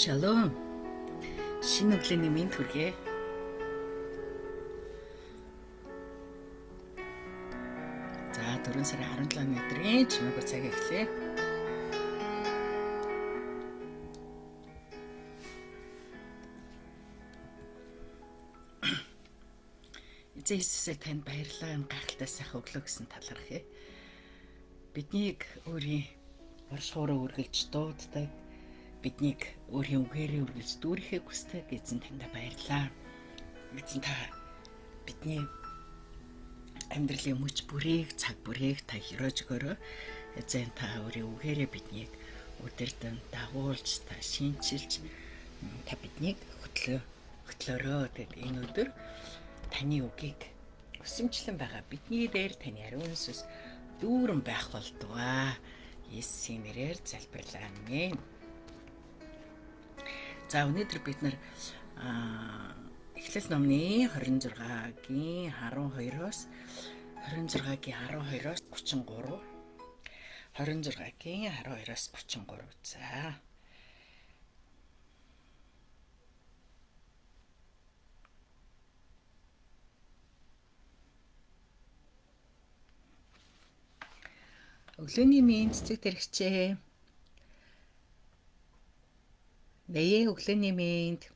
Шалом. Шинэ өглөөний мэнд хүргэе. За 4 сарын 17-ны өдрийн чимээгүй цаг эхлэе. Эзэн Иесусээ танд баярлалаа. Энэ гайхалтай сайхан өглөө гэсэн талархъя. Биднийг өөрийн оршихуураа үргэлж дууддаг, биднийг өөрийн үгээрээ үргэлж дүүрэхийг хүсдэг эзэн танд баярлалаа. Эзэн та бидний амьдралын мөч бүрийг, цаг бүрийг та хөрөөж өгөөрэй. Эзэн та өөрийн үгээрээ биднийг өдөрдөн дагуулж, та шинчилж, та биднийг хөтлөөрөө. Тэгэд энэ өдөр таны үгийг өсөмчлэн байгаа бидний дээр таны ариун сүнс дүүрэн байх болтугай. Есүсийн нэрээр залбирлаа. Амен. За өнөөдөр бид нар Эхлэл номны 26-гийн 12-оос 26-гийн 12-оос 33 26-гийн 12-оос 33. За. Өглөөний мэнд цэцэг тэрэгчээ. Нэе өглөөний мэнд.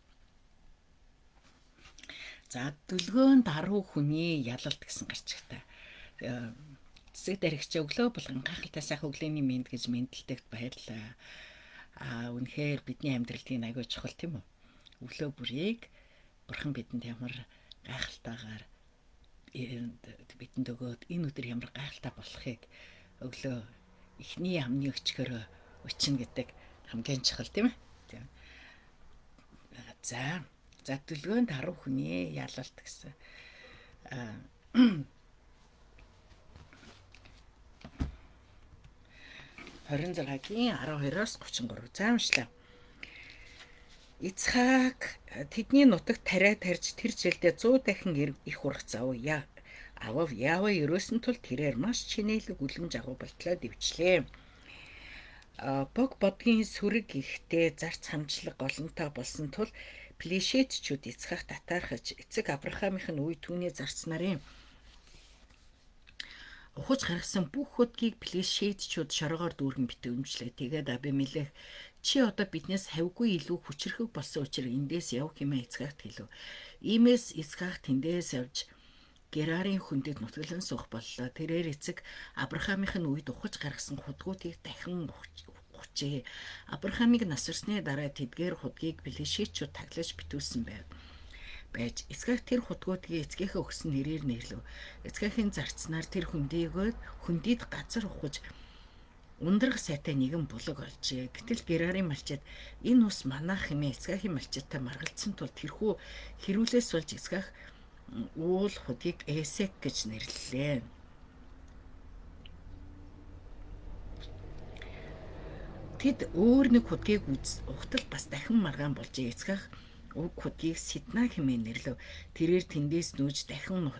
За дүлгөөн даруй хүний ялалт гэсэн гарчигтай. Цэцэг дэрэгчээ өглөө болгон гайхалтай сайхан өглөөний мэнд гэж мэндэлдэгт баярлалаа. Аа үнэхээр бидний амьдралын аягүй чухал тийм үү? Өглөө бүрийг Бурхан бидэнд ямар гайхалтайгаар бидэнд өгөөд энэ өдөр ямар гайхалтай болохыг өглөө эхний амны өчгөрөө өчнө гэдэг хамгийн чухал тийм ээ. Тийм. За дүлгөөнд даруй хүний ялалт гэсэн. Аа 26-гийн 12-оос 33. За уншлаа. Ицхак тэдний нутагт тариа тарьж тэр жилдээ 100 дахин их урах зав авав. Яава ерөөсөн тул тэрээр маш чинээлэг үлэмж агуу болтлоо дэвчлээ. Бог бодгийн сүрэг ихтэй зарц хамчлаг олонтой болсон тул Плешетчүүд Ицхак татаархаж эцэг Авраамийн үе түүний зарц нарын ухаж гаргасан бүх хөдгийг Плешетчүүд шоргоор дүүргэн битүүмжлээ. Тэгээд Абимелех чи одоо биднээс хавьгүй илүү хүчрхэг болсон учраас эндээс явах хэмээн Ицхакт хэлв. Иймээс Ицхак тэндээс явж Герарын хөндөд нутаглан суух боллоо. Тэрээр эцэг Авраамийн үед ухаж гаргасан худгуутыг дахин ухжээ. Авраамыг нас барсны дараа тэдгээр худгийг Плешетчүүд таглаж битүүлсэн байв. Байж Ицхак тэр худгуутыг эцгийнхээ өгсөн нэрээр нэрлэв. Ицхакийн зарцнаар тэр хөндийд газар ухаж ундрах сайтай нэгэн булаг олжээ. Гэтэл Герарын малчид энэ ус манайх хэмээн Ицхакийн малчидтай маргалдсан тул тэрхүү хэрүүлээс болж Ицхак уул худгийг Эсек гэж нэрлэлээ. Тэд өөр нэг худгийг ухтал бас дахин маргаан болжээ. Ицхак уг худгийг Сидна хэмээн нэрлэв. Тэрээр тэндээс нүүж дахин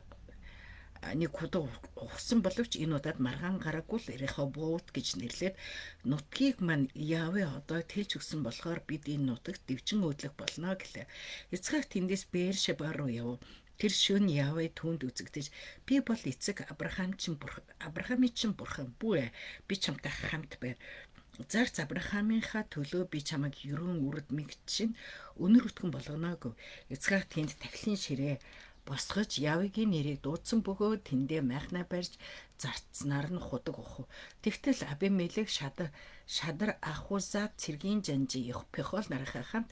нэг худаг ухсан боловч энэ удаад маргаан гараагүй л Рехобот гэж нэрлээд нутгийг маань Яве одоо тэлж өгсөн болохоор бид энэ нутагт дэвжин өөдлөх болно гэлээ. Ицхак тэндээс Бершеба руу яв. Тэр шөн Яве түүнд үзэгдэж би бол эцэг Авраамийн чинь бурхан бүү би чамтай хамт байв. Зарц Авраамийнхаа төлөө би чамайг ерөөн үрд мэгт чинь өнөр өтгөн болгоно гэв. Ицхак тэнд тахилын ширээ босгож Явегийн нэрийг дуудсан бөгөөд тэндээ майхнаа барьж зарцнаар нь худаг ухав. Тэгтэл Абимелек шадар Ахузат цэргийн жанжи Пехол нарынхаа хамт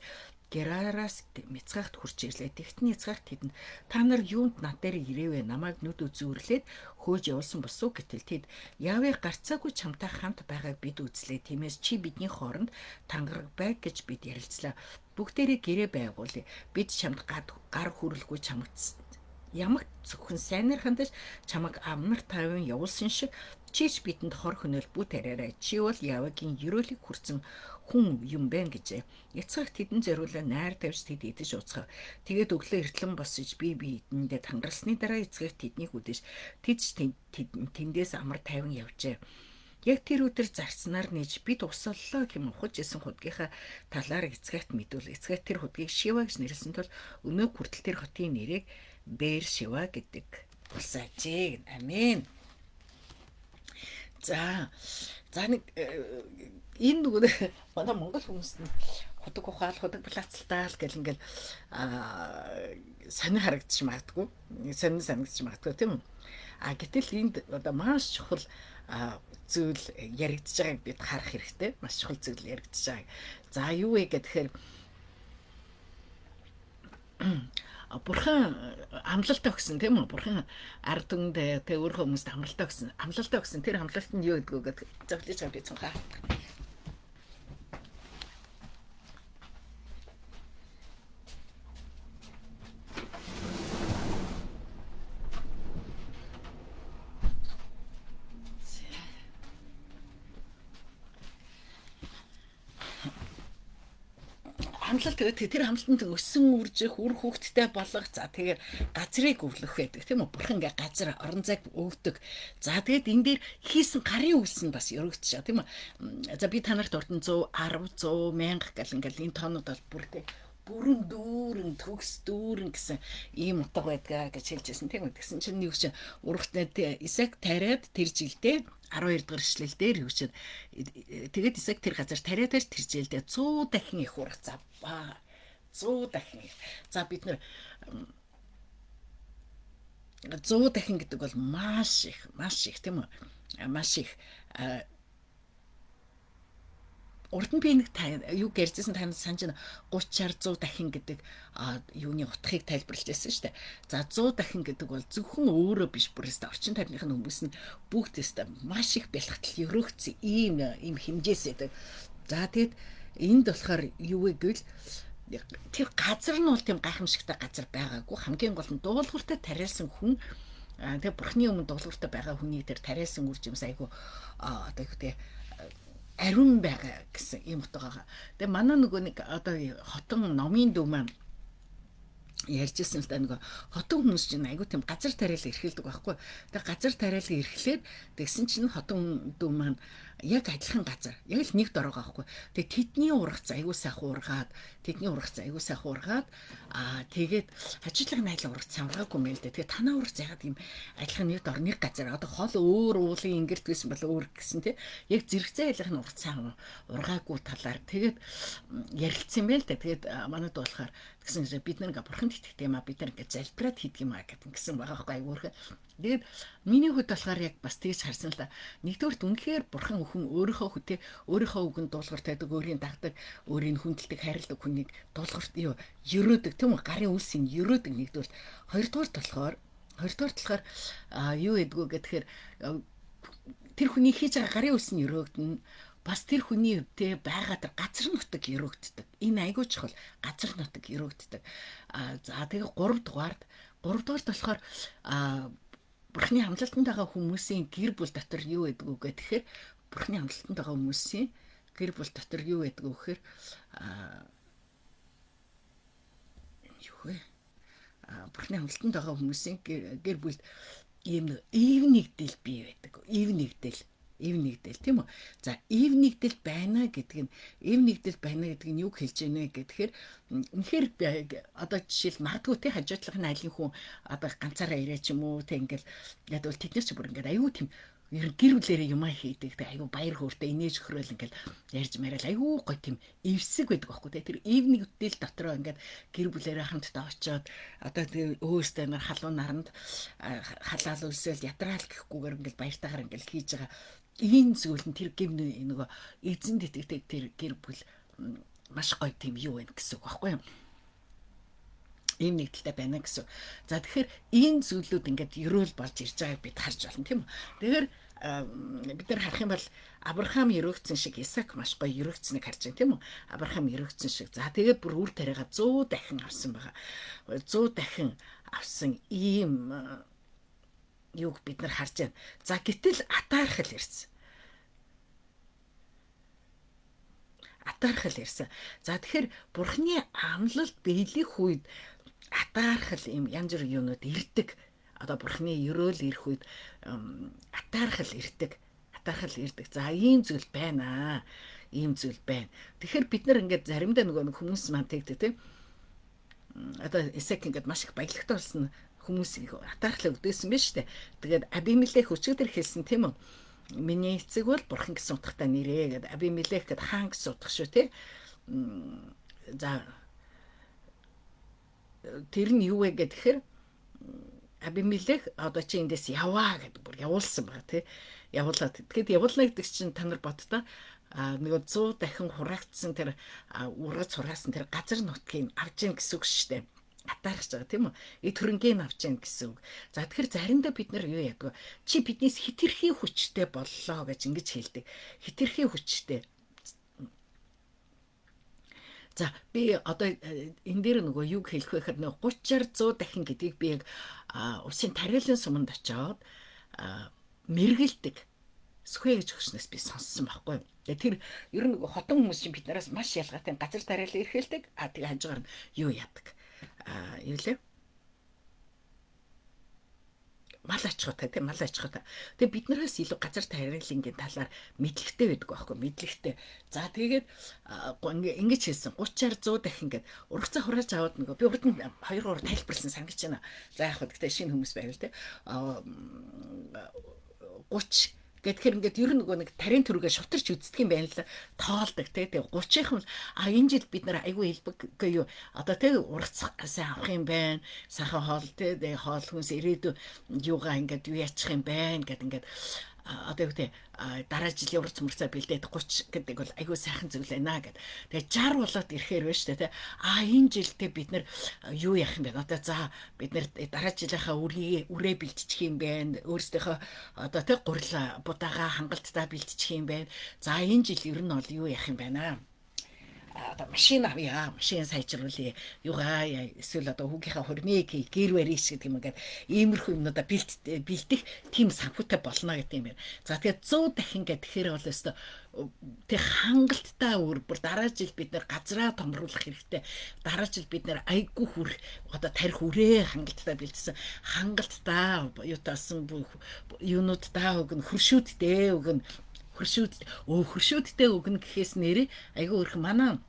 Герараас Мицхагт хурж ирлээ. Тэгтэн Ицхак тэдэнд та нар юунд над дээр ирээвэ? Намайг нүд үзүүрлээд хөөж явуулсан босуу гэтэл тэд Яве гарцаагүй чамтай хамт байгааг бид үзлээ. Тиймээс чи бидний хооронд тангараг бай гэж бид ярилцлаа. Бүгдээрээ гэрээ байгуулъя. Бид чамд гар хүрэлгүй чамд ямагт зөвхөн сайнаар хандаж чамайг амнар тавин явуулсан шиг чи ч бидэнд хор хөнөөл бүү тариарай. Чи бол Явагийн ерөөлийг хүртсэн хүн юм бэ гэжээ. Ицхак тэдэн зориулаа найр тавьж тэд идэж ууцгаав. Тэгээд өглөө эртлэн босож бие биедэндээ тангарсны дараа Ицхак тэднийг үдэж тэд ч тэндээс амар тайван явжээ. Яг тэр өдөр зарцнаар нээж бид усаллаа гэм ухаж исэн худгийнхаа талаар Ицхакт мэдүүл. Ицхак тэр худгийг Шива гэж нэрлсэн тул өнөөг хүртэл тэр хотын нэрийг Бэр Шива гэдэг болсон ажээ. Амен. За за нэг энэ нөгөө манай монгол хүмүүс нь худаг ухаал, худаг плацалтаал гэл ингээл сонир харагдчих магадгүй. Сонир санагдчих магадгүй тийм үү? А гэтэл энд одоо маш чухал зүйл яригдж байгааг бид харах хэрэгтэй. Маш чухал зүйл яригдж байгааг. За юу вэ гэхээр Бурхан амлалтаа өгсөн тийм үү? Бурхан ард түмэндээ тэг өөрийнхөө хүмүүст амлалтаа өгсөн. Амлалтаа өгсөн. Тэр амлалт нь юу гэдгүү гэдэг зовлож байгаа би цунхаа. Амлалт тэгээд тэр амлалтанд өссөн үржих, үр хүүхэдтэй болох, за тэгээд газрыг өвлөх байдаг тийм үү? Бурхан ингээ газар орон зайг өгдөг. За тэгээд энэ дээр хийсэн гарын үйлс нь бас өргөдөж байгаа тийм үү? За би та нарт урд нь 100, 10, 100, 1000 гэл ингээл энэ тоонууд бол бүр тийм бүрэн дүүрэн төгс дүүрэн гэсэн ийм утга байдгаа гэж хэлж байсан тийм үү. Тэгсэн чинь юу чинь урагтнаа Исаак тариад тэр жилдээ 12 дахь ишлэл дээр юу чинь тэгээд Исаак тэр газар тариад тэр жилдээ 100 дахин их урах за 100 дахин их. За бид нэр 100 дахин гэдэг бол маш их, маш их тийм үү? Маш их. Урд нь би нэг юу ярьжсэн танд санаж байна 30 60 100 дахин гэдэг юуны утгыг тайлбарлаж байсан шүү дээ. За 100 дахин гэдэг бол зөвхөн өөрөө биш бүр өстө орчин тойрных нь хүмүүс нь бүгд өстө маш их бэлхтэл өрөөгцсөн ийм ийм хэмжээс байдаг. За тэгэд энд болохоор юу вэ гэвэл тэр газар нь бол тийм гайхамшигтай газар байгаагүй. Хамгийн гол нь дуулууртай тариалсан хүн тэгээ бурхны өмнө дуулууртай байгаа хүний тэр тариалсан үр жимс айгу одоо юу гэдэг ариун байгаа гэсэн ийм утга байгаа. Тэгээ манай нөгөө нэг одоо хотон номын дүү маань ярьжсэн л да нөгөө хотон хүмүүс чинь айгу тийм газар тариал эрхэлдэг байхгүй. Тэгээ газар тариал эрхлээд тэгсэн чинь хотон дүү маань яг адилхан газар. Яг л нэг дорог аахгүй. Тэгээ тэдний ургац айгу сайхан ургаад, тэдний ургац айгу сайхан ургаад аа тэгээд хажуудлага найлан ургац самраагүй юм л дээ. Тэгээ танаа ургац ягаад ийм адилхан нэг дор нэг газар. Одоо хол өөр уулын ингэрт байсан бол өөр гэсэн тий. Яг зэрэгцээ айлах нь ургац сайн ургаагүй талаар тэгээд ярилцсан юм байл дээ. Тэгээд манайд болохоор тэгсэн чинь бид нар ингээ бурханд итгэдэг юм а бид нар ингээ залбираад хийдэг юм а гэдэг ингэсэн байгаа байхгүй айгу өөрхөн. Тэгээд миний хувьд болохоор яг бас тэгж харсан л да. Нэгдүгüрт үнэхээр бурхан хүн өөрийнхөө хөтэ өөрийнхөө үгэнд дуулуурт байдаг, өөрийн дагдаг, өөрийг хүндэлдэг, хайрладаг хүнийг дуулуурт юу ерөөдөг тийм үү? Гарын үйлсийг ерөөдөг нэгдүгüрт. Хоёрдугаарт болохоор юу гэдгүү гэхээр тэр хүний хийж байгаа гарын үйлс нь ерөөгдөнө. Бас тэр хүний өвдөө байгаа тэр газар нутаг ерөөгддөг. Энэ айгуу чухал газар нутаг ерөөгддөг. За тэгээ 3 дугаарт болохоор Бурхны амлалтанд байгаа хүмүүсийн гэр бүл дотор юу гэдэг үг гэхээр Бурхны амлалтанд байгаа хүмүүсийн гэр бүл дотор юу гэдэг үг гэхээр юу вэ? Бурхны амлалтанд байгаа хүмүүсийн гэр бүлд ийм ив нэгдэл бий байдаг. Ив нэгдэл. Ив нэгдэл тийм үү? За ив нэгдэл байна гэдэг нь ив нэгдэл байна гэдэг нь юу хэлж байна вэ гэхээр үнэхээр одоо жишээл магадгүй те хажуудлахын айлын хүн одоо ганцаараа ирээ ч юм уу те ингээл яг бол тэд нар ч бүр ингээд аюу тийм гэр бүлээрээ юмаа хийдэг те аюу баяр хөөртэй инээж хөрөөл ингээл ярьж мараал аюу гой тийм эвсэг байдаг байхгүй те тэр ив нэгдэл дотроо ингээд гэр бүлээрээ хамтдаа очиод одоо тэр өөстөө нар халуун наранд халаал үлсэл ядраал гэхгүйгээр ингээл баяртайгаар ингээл хийж байгаа энэ зүйл нь тэр гэм нөгөө эзэнд итгэдэг тэр гэр бүл маш гоё тийм юу байна гэсэн үг байхгүй юу? Ийм нэгдэлтэй байна гэсэн. За тэгэхээр энэ зүйлүүд ингээд ерөөл болж ирж байгааг бид харж байна тийм үү? Тэгэхээр бид нар харах юм бол Авраам ерөөгдсөн шиг Исаак маш гоё ерөөгдсөнийг харж байна тийм үү? Авраам ерөөгдсөн шиг. За тэгээд бүр үр тариагаа 100 дахин авсан байгаа. 100 дахин авсан ийм юуг бид нар харж байна. За гэтэл атаархал ирсэн. Атаархал ирсэн. За тэгэхээр Бурхны амлалт биелэх үед атаархал ийм янз бүрийн юмнууд ирдэг. Одоо Бурхны ерөөл ирэх үед атаархал ирдэг. Атаархал ирдэг. За ийм зүйл байна. Ийм зүйл байна. Тэгэхээр бид нар ингээд заримдаа нөгөө нэг хүмүүс маань тэгдэг тийм. Одоо Эсек ингээд маш их баялагтай болсон хүмүүсийг атаархлаа өдөөсөн биз дээ. Тэгээд Абимелех өчигдөр хэлсэн тийм үү? Миний эцэг бол бурхан гэсэн утгатай нэрээ гэдэг. Абимелех гэд хаан гэсэн утга шүү тий. За тэр нь юу вэ гэхээр Абимелех одоо чи эндээс яваа гэдэг бүр явуулсан байгаа тий. Явуулаад. Тэгэхэд явуулна гэдэг чинь та нар боддоо нөгөө 100 дахин хураагдсан тэр ургац хураасан тэр газар нутгийг авч ийн гэсэн үг шүү дээ. Атаархаж байгаа тийм үү? Эд хөрөнгийг авч ийн гэсэн үг. За тэгэхээр заримдаа бид нар юу яадаг вэ? Чи биднээс хитрхи хүчтэй боллоо гэж ингэж хэлдэг. Хитрхи хүчтэй. За би одоо энэ дээр нөгөө юг хэлэх вэ гэхээр нөгөө 30 100 дахин гэдгийг би яг усын тариалан суманд очиод мэргэлдэг сүхэ гэж өгснөөс би сонссон байхгүй. Тэгээ тэр ер нь нөгөө хотон хүмүүс чинь бид нараас маш ялгаатай газар тариалан эрхэлдэг. А тэгээ хажуугаар нь юу яадаг. А юу лээ? Мал аж ахуйтай тийм, мал аж ахуйтай. Тэгээ бид нараас илүү газар тариалангийн талаар мэдлэгтэй байдаг байхгүй, мэдлэгтэй. За тэгээд ингэж хэлсэн 30 100 дахин гээд ургацаа хурааж аваад нөгөө би урд нь 2 3 тайлбарлсан санагдаж байна. За яг хөө гэхдээ шинэ хүмүүс байвал тийм 30 гэхээр ингээд ер нь нөгөө нэг тарийн төрөгээ шутарч үздэг юм байна л тоолдог тий. Тэгээ 30-ийнхан а энэ жил бид нар айгүй хэлбэг гээ юу одоо тий ургац сайн авах юм байна. Сайхан хоол тий хоол хүнс ирээдүй юугаа ингээд юу яачих юм байна гэд ингээд одоо юу гэдэг дараа жилийн ургац мөрцөө бэлдээд 30 гэдэг бол айгүй сайхан зүйл байна гэд. Тэгээ 60 болоод ирэхээр байна шүү дээ тий. А энэ жилдээ бид нар юу яах юм бэ? Одоо за бид нар дараа жилийнхаа үрээ бэлтчих юм байна. Өөрсдийнхөө одоо тий гурил будаага хангалттай бэлтчих юм байна. За энэ жил ер нь бол юу яах юм байна? Одоо машин авъя, машин сайжруулъя. Юугаа эсвэл одоо хүүгийнхаа хурмыг гэр барьж гэдэг юм ингээд иймэрхүү юмнуудаа бэлдэх тийм санхүүтэй болно гэдэг юм байна. За тэгээд 100 дахин гэхээр бол өстө тэг хангалттай үр бүр дараа жил бид нэр газраа томруулах хэрэгтэй. Дараа жил бид нэр айгүй хүр одоо тарих үрээ хангалттай бэлдсэн. Хангалттай юутаасан юунуудтай өгнө, хөршүүдтэй өгнө. Хөршүүд хөршүүдтэй өгнө гэхээс нэрээ айгүй өрх манай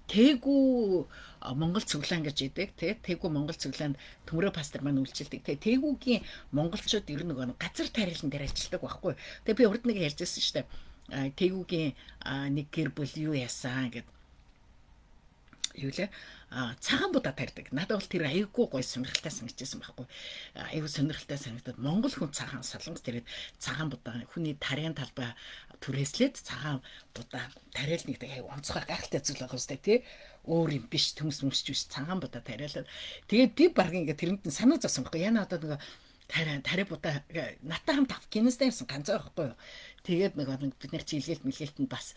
Тэгүү Монгол цуглаан гэж идэг тий. Тэгүү Монгол цуглаанд Төмөрөө пастор маань үйлчилдэг тий. Тэгүүгийн монголчууд ер нь нөгөө газар тариалан дээр ажилладаг байхгүй. Тэгээ би урд нэг ярьж байсан шүү дээ. Тэгүүгийн нэг гэр бүл юу яасан гэд юу лээ цагаан будаа тарьдаг. Надад бол тэр аягүй гой сонирхолтой санагдчихсан байхгүй. Аягүй сонирхолтой санагдаад Монгол хүн цагаан солонгос тэрээд цагаан будаа хүний тарийн талбай түрээслээд цагаан будаа тариална гэдэг аягүй онцгой гайхалтай зүйл байгаа үстэй тий. Өөр юм биш, төмс мөсч биш цагаан будаа тариалаад. Тэгээд би баг ингээд тэрэнд нь санаа зовсон байхгүй. Яна одоо нөгөө тари будаа надтай хамт Афганистан явсан ганцаа байхгүй юу. Тэгээд нөгөө бид нар чиглэлт мэлгэлтэнд бас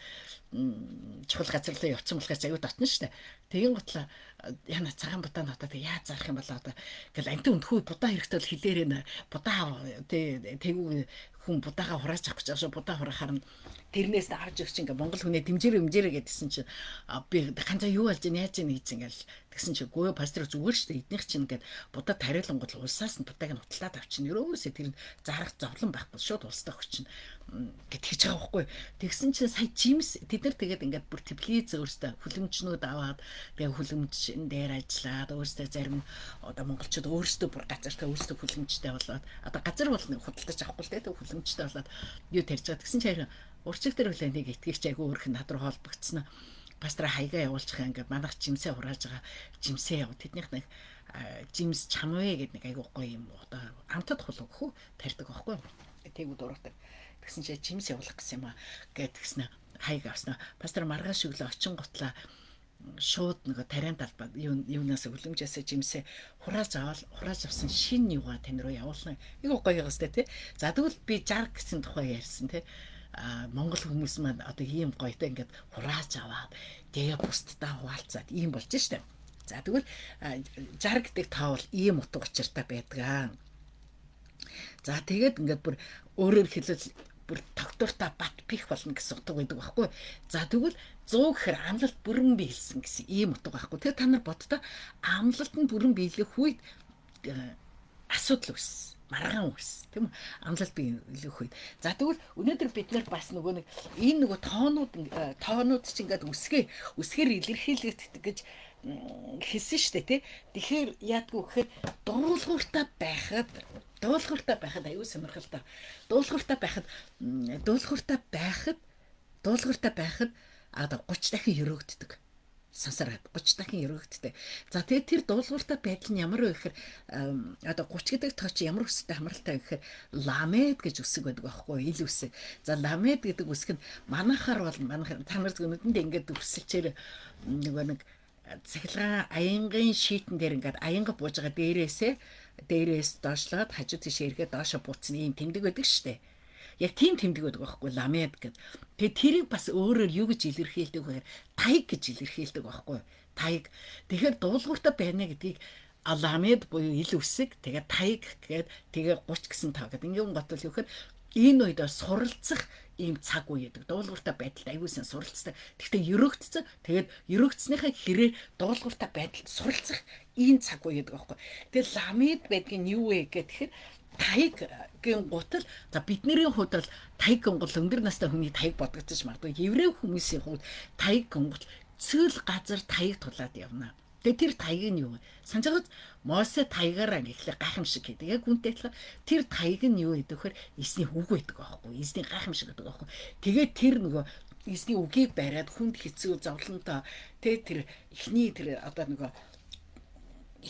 чухал газар руу явцсан болохоор аюу дотно шүү дээ. Тэгин готлаа яна цагаан будаа нь одоо тэг яаж зарах юм болоо одоо гэл амтан өндхүү будаа хэрэгтэй бол хэлээрээ нэ будаа тий тэгүү хүн будаага хурааж авах гэж байгаа шүү. Будаа хураахаар нь тэрнээс нь авч өгч ингээ Монгол хүнээ дэмжээрэй дэмжээрэй гэдсэн чинь би ганцаа юу болж ийн яаж ийн гэж ингээл тэгсэн чинь гөө пастор зүгээр шүү дээ. Эднийх чинь ингээд будаа тариалангууд улсаас нь будааг нь худалдаад авчихна. Ерөөсөө тэр зарах зовлон байхгүй шууд улстай өгчин гэд хийж байгаа байхгүй. Тэгсэн чинь сая жимс тэд нар тэгээд ингээд бүр теплиц өөртөө хүлэмжнүүд аваад тэгээ хүлэмжин дээр ажиллаад өөртөө зарим одоо монголчууд өөрсдөө бүр газартай өөрсдөө хүлэмжтэй болоод одоо газар бол нэг худалдаж авахгүй л дээ хүлэмжтэй болоод юу тарьж байгаа. Тэгсэн чинь харин урчиг дээр үлээ нэг итгэгч айгүй өөрх нь над руу холбогдсон. Пастора хаягаа явуулчих ингээд манайх жимсээ хурааж байгаа жимсээ яв. Тэднийх нэг жимс чамвэ гэдэг нэг айгүй гоё юм одоо амтад хулуу хөө тарьдаг байхгүй. Тэгүү дураадаг. Тэгсэн чинь жимс явуулах гэсэн юм а гэд тэгснэ хаяг авснаа. Пастор маргааш өглөө очин гутлаа шууд нөгөө тариан талбай юунаас хүлэмжээсээ жимсээ хурааж аваад хурааж авсан шин юугаа тань руу явуулна. Айгүй гоё юм сте тий. За тэгвэл би 60 гэсэн тухай ярьсан тий. Монгол хүмүүс маань одоо ийм гоётой ингээд хурааж аваад тэгээ бусдаа хуваалцаад ийм болж штэ. За тэгвэл 60 гэдэг тоо бол ийм утга учиртай байдаг. За тэгээд ингээд бүр өөрөөр хэлбэл бүр тогтвортой бат пих болно гэсэн утга байдаг байхгүй. За тэгвэл 100 гэхээр амлалт бүрэн биелсэн гэсэн ийм утга байхгүй. Тэгэхээр та нар боддоо амлалт нь бүрэн биелэх үед асуудал үүссэн. Маргаан үс, тийм үү? Амлалт би илүүх үед. За, тэгвэл өнөөдөр бид нар бас нөгөө нэг энэ нөгөө тоонууд чинь ингээд үсгээр илэрхийлэгддэг гэж хэлсэн шүү дээ, тий. Тэгэхээр яадгүй гэхээр дуулууртай байхад аюу сонирхолтой. Дуулууртай байхад дуулууртай байхад дуулууртай байхад одоо 30 дахин ерөөгддөг, сансараад 30 дахин ерөөгддөг. За, тэгээд тэр дуулууртай байдал нь ямар вэ гэхээр одоо 30 гэдэг тоо чи ямар үстэй хамааралтай вэ гэхээр ламед гэж үсэг байдаг байхгүй, ил үсэг. За, ламед гэдэг үсэг нь манайхаар бол манайхаар та нар зөв нүдэндээ ингээд өрсөлчээр нөгөө нэг цахилгаан аянгийн шийтэн дээр ингээд аянга бууж байгаа дээрээс доошлоод хажуу тийш эргээд доошо бууцсан ийм тэмдэг байдаг шүү дээ. Яг тийм тэмдэг байдаг байхгүй, ламед гэд. Тэгээ тэрийг бас өөрөөр юу гэж илэрхийлдэг вэ гэхээр таяг гэж илэрхийлдэг байхгүй. Таяг. Тэгэхээр дуулууртай байна гэдгийг ламед буюу ил үсэг, тэгээ таяг гээд, тэгээ 30 гэсэн тоо гэдэг. Ингээм готвол юу гэхээр энэ үед суралцах ийм цаг үе гэдэг. Дуулууртай байдалд аягүй сайн суралцдаг. Гэхдээ ерөөгдсөн. Тэгээд ерөөгдснийхээ хэрээр дуулууртай байдалд суралцах ийм цаг үе гэдэг байхгүй. Тэгээд ламед байдгийг нь юу вэ гэхээр таягийн гутал. За, бидний хувьд бол таяг гингул өндөр настай хүний таяг бодогдож магадгүй. Еврей хүмүүсийн хувьд таяг гингул цөл газар таяг тулаад явна. Тэгээ тэр таяг нь юу вэ? Санаж байгаа, Мосе таягаараа гэхлээр гайхамшиг гэдэг. Яг үнтэй адилхан тэр таяг нь юу гэдэг вэхээр эзний үг байдаг байхгүй. Эзний гайхамшиг гэдэг байхгүй. Тэгээд тэр нөгөө эзний үгийг бариад хүнд хэцүү зовлонтой тэ тэр эхний тэр одоо нөгөө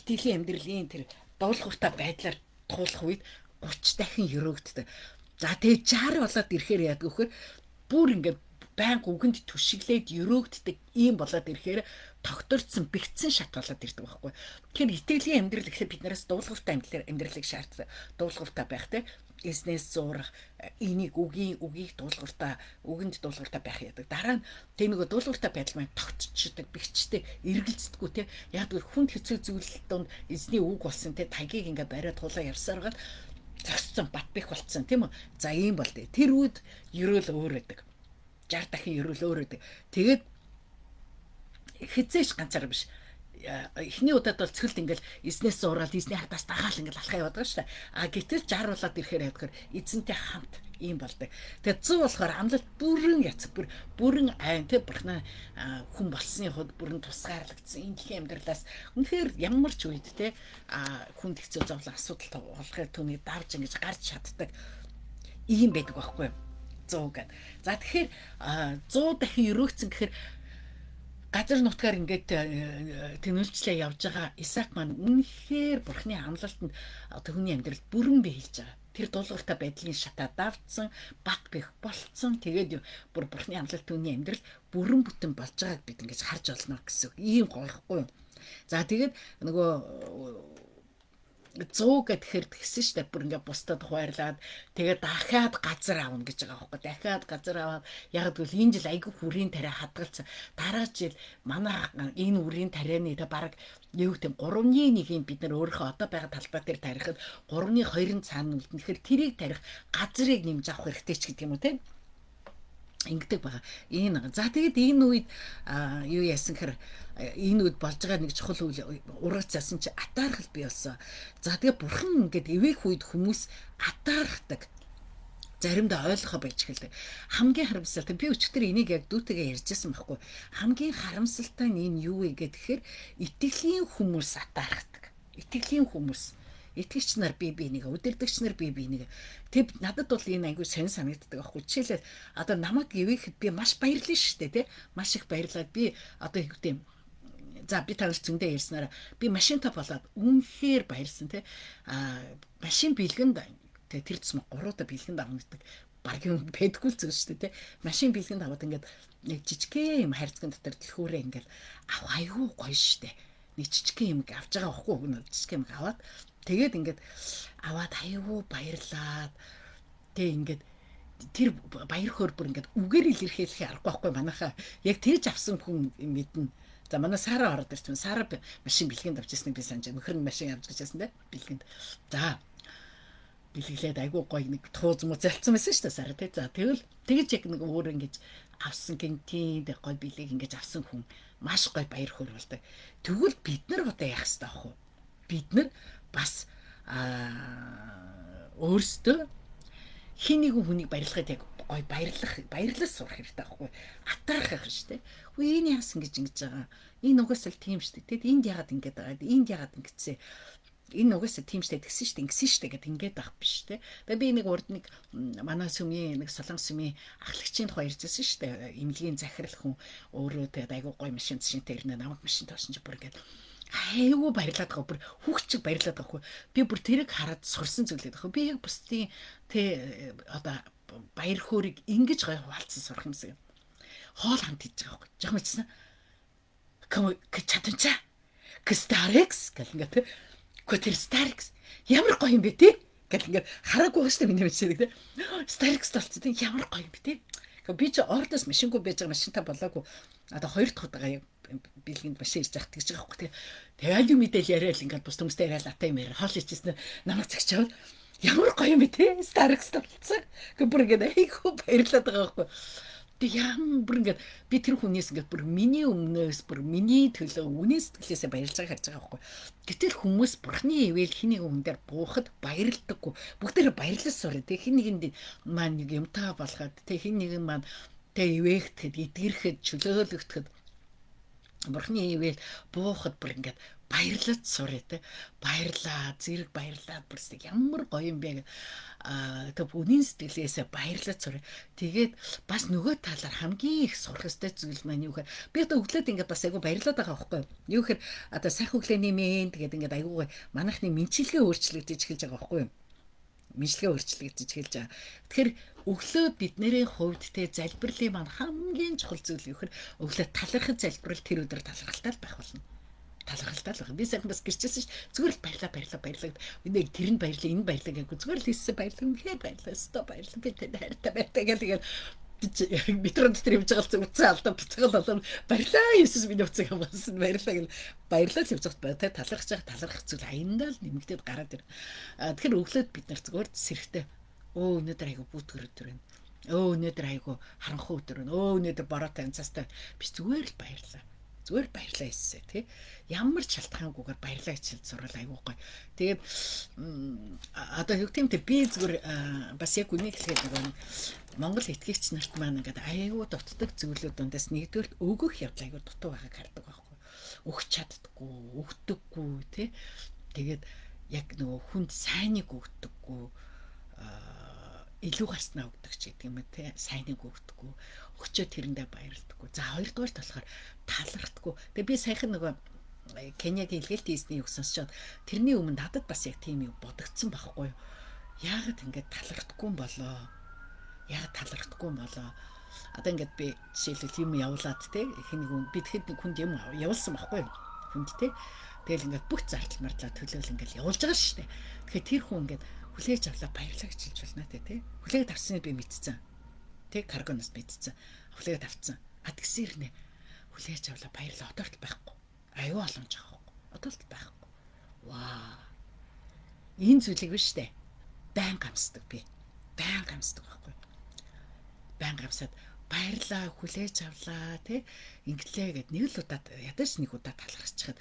итгэлийн амьдралын тэр дуулууртай байдлаар туулах үед 30 дахин ерөөгддөг. За, тэгээ 60 болоод ирэхээр яадаг вөхөр бүр ингээд байнга үгэнд түшиглээд ерөөгддөг ийм болоод ирэхээр тогтворцсон, бэгцсэн шат болоод ирдэг байхгүй. Тэгэхээр итгэлийн амьдрал гэхээр бид нараас дуулууртай амьдралыг шаарддаг. Дуулууртай байх, те, эзнээс зуурах, энийг үгийн үгийг дуулууртай, үгэнд дуулууртай байх яадаг. Дараа нь тэг нөгөө дуулууртай байдал маань тогтчихдаг, бэгчтэй, эргэлздэггүй, те. Яг гэвэл хүнд хэцүү зүйл донд эзний үг болсон, те, таягийг ингээ бариад тулаа явсаар гал зогсцсон, бат бэх болцсон, тийм үү? За, ийм бол тэр үед ерөөл өөр байдаг. 60 дахин ерөөл өөр байдаг. Тэгээд хизээш ганцаар биш, эхний удаад бол цөлд ингээл эзнээс зуураад, эзний хардаас дагаал ингээл алхаа яваад байгаа шүү дээ. А гэтэл 60 болоод ирэхээр ядгаар эзэнтэй хамт ийм болдог. Тэгээ 100 болохоор амлалт бүрэн яцаг, бүр бүрэн айн, тэ, бурхнаа хүн болсны хувьд бүрэн тусгаарлагдсан энэ дэлхийн амьдралаас үнэхээр ямар ч үед, тэ, хүнд хэцүү зовлон асуудал болохыг түүнийг давж ингэж гарч чаддаг ийм байдаг байхгүй юу? 100 гэд. За, тэгэхээр 100 дахин ерөөгцөн гэхээр газар нутгаар ингээд тэнүүлжлээ явж байгаа Исаак маань үнэхээр бурхны амлалтанд одоо хүний амьдралд бүрэн биелж байгаа. Тэр дуулууртай байдлын шатаа давцсан, бат бэх болцсон. Тэгээд бүр бурхны амлалт түүний амьдрал бүрэн бүтэн болж байгааг бид ингэж харж олно гэсэн. Ийм гоёхгүй юу? За, тэгээд нөгөө 100 гэхээр тэгсэн штэ, бүр ингээ бусдад хуваарлаад, тэгээд дахиад газар авна гэж байгаа байхгүй, дахиад газар аваад, яг гэвэл энэ жил айгүй хүрийн тариа хадгалсан, дараа жил манай энэ үрийн тарианы тэ баг юу гэдэг 3-ны 1-ийн бид нар өөрийнхөө одоо байгаа талбай дээр тарихад 3-ны 2-ын цаана үлдэн. Тэгэхээр тэрийг тарих газрыг нэмж авах хэрэгтэй ч гэдэг юм уу, те, ингэдэг байгаа. Энэ за, тэгээд энэ үед юу яасан гэхээр энэ үед болж байгаа нэг чухал үйл ургац яасан чи атаархал бий болсон. За, тэгээ бурхан ингээд эвээх үед хүмүүс атаархдаг, заримдаа ойлгохоо байж эхэлдэг. Хамгийн харамсалтай, би өчигдөр энийг яг дүүтэйгээ ярьжсэн байхгүй. Хамгийн харамсалтай нь энэ юу вэ гэхээр итгэлийн хүмүүс атаархдаг. Итгэлийн хүмүүс, итгэгч нар бие биенийг, удирдагч нар бие биенийг. Тэг надад бол энэ айгүй сонь санагддаг аахгүй. Жишээлбэл, одоо намайг ивэхэд би маш баярлана шүү дээ, тий. Маш их баярлаад би одоо юу гэдэг, за, би та нар зөндөө ярьснараа би машинтай болоод үнэхээр баярлсан, тий. А машин бэлгэнд тэ тэр тусмаа гуруудаа бэлгэнд авна гэдэг баг юм байдаггүй л зүйл шүү дээ, тий. Машин бэлгэнд аваад ингээд нэг жижигхэн юм хайрцагын дотор дэлхүүрээ ингээд авах айгүй гоё шүү дээ. Нэг жижигхэн юм авч байгаа байхгүй юу? Жижигхэн юм аваад, тэгээд ингээд аваад аюу баярлаад, тэг ингээд тэр баяр хөөр бүр ингээд үгээр илэрхийлэх аргагүй байхгүй манайхаа. Яг тэгж авсан хүн мэднэ. За, манай Сара ороод ирсэн. Сара машин бэлгэнд авч ирснийг би санаж байна. Нөхөр нь машин авч гэжсэн те бэлгэнд. За, бэлгэлээд айгүй гоё нэг тууз муу залцсан байсан шүү дээ Сара, те. За, тэгвэл тэгэж яг нэг өөр ингэж авсан гинтийн гоё бэлгийг ингэж авсан хүн маш гоё баяр хөөр болдог. Тэгвэл бид нар одоо яах ёстой ах вэ? Бид нар бас өөрсдөө хин нэгэн хүнийг баярлахад яг гой баярлах, баярлал сурах хэрэгтэй байхгүй. Атаархах байх шүү дээ. Хүү энэ яасан гэж ингэж байгаа. Энэ угаасаа л тийм шүү дээ. Тэгэд энд яагаад ингэж байгаа? Энд яагаад ингэсэн? Энэ угаасаа тийм шүү дээ, тэгсэн шүү дээ, ингэсэн шүү дээ гэд ингээд байх биш те. Тэгээ би нэг урд нэг манай сүмийн нэг Солонгос сүмийн ахлагчийн тухай ярьжсэн шүү дээ. Эмнэлгийн захирал хүн өөрөө тэгээд айгуу гоё машин шинтэй ирнэ, намайг машин тоосон чи бүр ингээд айгуу баярлаад байгаа, бүр хүүхд чиг баярлаад байгаа хөө. Би бүр тэрийг хараад сурсан зүйлээ байгаа. Би яг бусдын тэ одоо баяр хөөргийг ингэж гоё хуваалцсан сурах юмсан. Хоол хамт хийж байгаа байхгүй. Жохом ичсэн. Км чаданчаа. Кстарекс гэл ингээд тэ. Гэхдээ тэр Starix ямар гоё юм бэ те? Гэл ингээд хараагүй байгаа шүү дээ миний машин те. Starix болцсон те ямар гоё юм бэ те? Гэхдээ би чи ордоос машингүй байж байгаа машинтай болоогүй. Одоо хоёр дахь удаага яг бэлгэнд машин ирж явах тэгж байгаа байхгүй те. Тэгэл юм мэдээл яриад ингээд бус хүмүүстэй яриад латаа юм яриа. Хоол ичсэн намайг цагчаавал ямар гоё юм бэ те? Starix болцсон. Гэхдээ бүр ингээд айгүй баярлаад байгаа байхгүй. Тэг ям бүр ингээд би тэр хүнээс ингээд бүр миний өмнөөс бүр миний төлөө үнэн сэтгэлээсээ баярлж байгааг харж байгаа байхгүй. Гэтэл хүмүүс бурхны ивэл хин нэгэн хүн дээр буухад баярлдаггүй. Бүгдээрээ баярлал сурах. Тэг хин нэгэнд маань нэг юмтаа болгоод тэг хин нэгэн маань тэг ивээгдэхэд, эдгэрхэд, чөлөөлөгдөхэд бурхны ивэл буухад бүр ингээд баярлаж сурах те. Баярлаа, зэрэг баярлаа бүрсэг ямар гоё юм бэ. Аа тэг үнэн сэтгэлээсээ баярлаж сурах. Тэгээд бас нөгөө талаар хамгийн их сурах ёстой зүйл маань юу гэхээр би одоо өглөөд ингээд бас айгу баярлаад байгаа байхгүй юу? Юу гэхээр одоо сайхан өглөөний мэнд тэгээд ингээд айгуу манайхны мэнчилгээ өөрчлөгдөж эхэлж байгаа байхгүй юу? Мэнчилгээ өөрчлөгдөж эхэлж байгаа. Тэгэхээр өглөө бидний хувьд те залбирлын маань хамгийн чухал зүйл юу гэхээр өглөө талархаж залбирал тэр өдөр талархалтай л байх болно. Талархалтай л байх. Би сайхан бас гэрчээсэн ш. Зүгээр л баярлаа, баярлаа, баярлаа. Нэг тэр нь баярлаа, энэ баярлаа гэхгүй. Зүгээр л хийсэн баярлаа. Үнэхээр баярлаа. Өстой баярлаа. Би танд хайртай баяртай гэл тэгэл метро дотор явж байгаа л үцэн алдаа бицгал болон баярлаа Есүс миний үцэг хамгаалсан баярлаа гэл баярлаа л явж байхад бай та талархаж байгаа талархах зүйл аяндаа л нэмэгдээд гараад ир. Тэгэхээр өглөөд бид нар зүгээр сэрхтээ өө өнөөдөр айгу бүтгэр өдөр байна. Өө өнөөдөр айгу харанхуй өдөр байна. Өө өнөөдөр бороотой анцаастай би зүгээр л баярлаа. Зүгээр баярлаа Есүсээ тий. Ямар ч шалтгаангүйгээр баярлаа гэж хэлж сурвал айгуу гоё. Тэгээд одоо юу гэм те би зүгээр бас яг үнийг хэлэхэд нөгөө Монгол итгэгч нарт маань ингээд айгуу дутдаг зүйлүүд дундаас нэгдүгээрт өгөх явдал айгуу дутуу байгааг хардаг байхгүй. Өгч чаддаггүй, өгдөггүй тий. Тэгээд яг нөгөө хүнд сайныг өгдөггүй, илүү гарснаа өгдөг ч гэдэг юм те, сайныг өгдөггүй, өгчөө тэрэндээ баярлдаггүй. За хоёрдугаарт болохоор талархдаггүй. Тэгээ би саяхан нөгөө Кениагийн илгээлт хийсний юу сонсчоод тэрний өмнө надад бас яг тийм юм бодогдсон байхгүй юу? Яагаад ингэж талархдаггүй юм болоо? Яагаад талархдаггүй юм болоо? Одоо ингээд би жишээлбэл юм явуулаад те хэн нэг би тэгэхэд нэг хүнд юм явуулсан байхгүй юу? Хүнд те. Тэгэл ингээд бүх зардал мардлаа төлөөл ингээд явуулж байгаа шүү дээ. Тэгэхээр тэр хүн ингээд хүлээж авлаа баярлаа гэж хэлж болно те тий. Хүлээгээд авсныг би мэдсэн. Тэ каргоноос мэдсэн. Хүлээгээд авцсан. А тэгсэн ирнэ. Хүлээж авлаа баярлаа одоо л байхгүй. Аюу боломж байгаа байхгүй. Одоо л байхгүй. Ваа. Энэ зүйлийг биш үү? Байн гамсдаг би. Байн гамсдаг байхгүй. Байн гамсаад баярлаа хүлээж авлаа тий инглээ гэд нэг л удаа ядаж нэг удаа талархчихад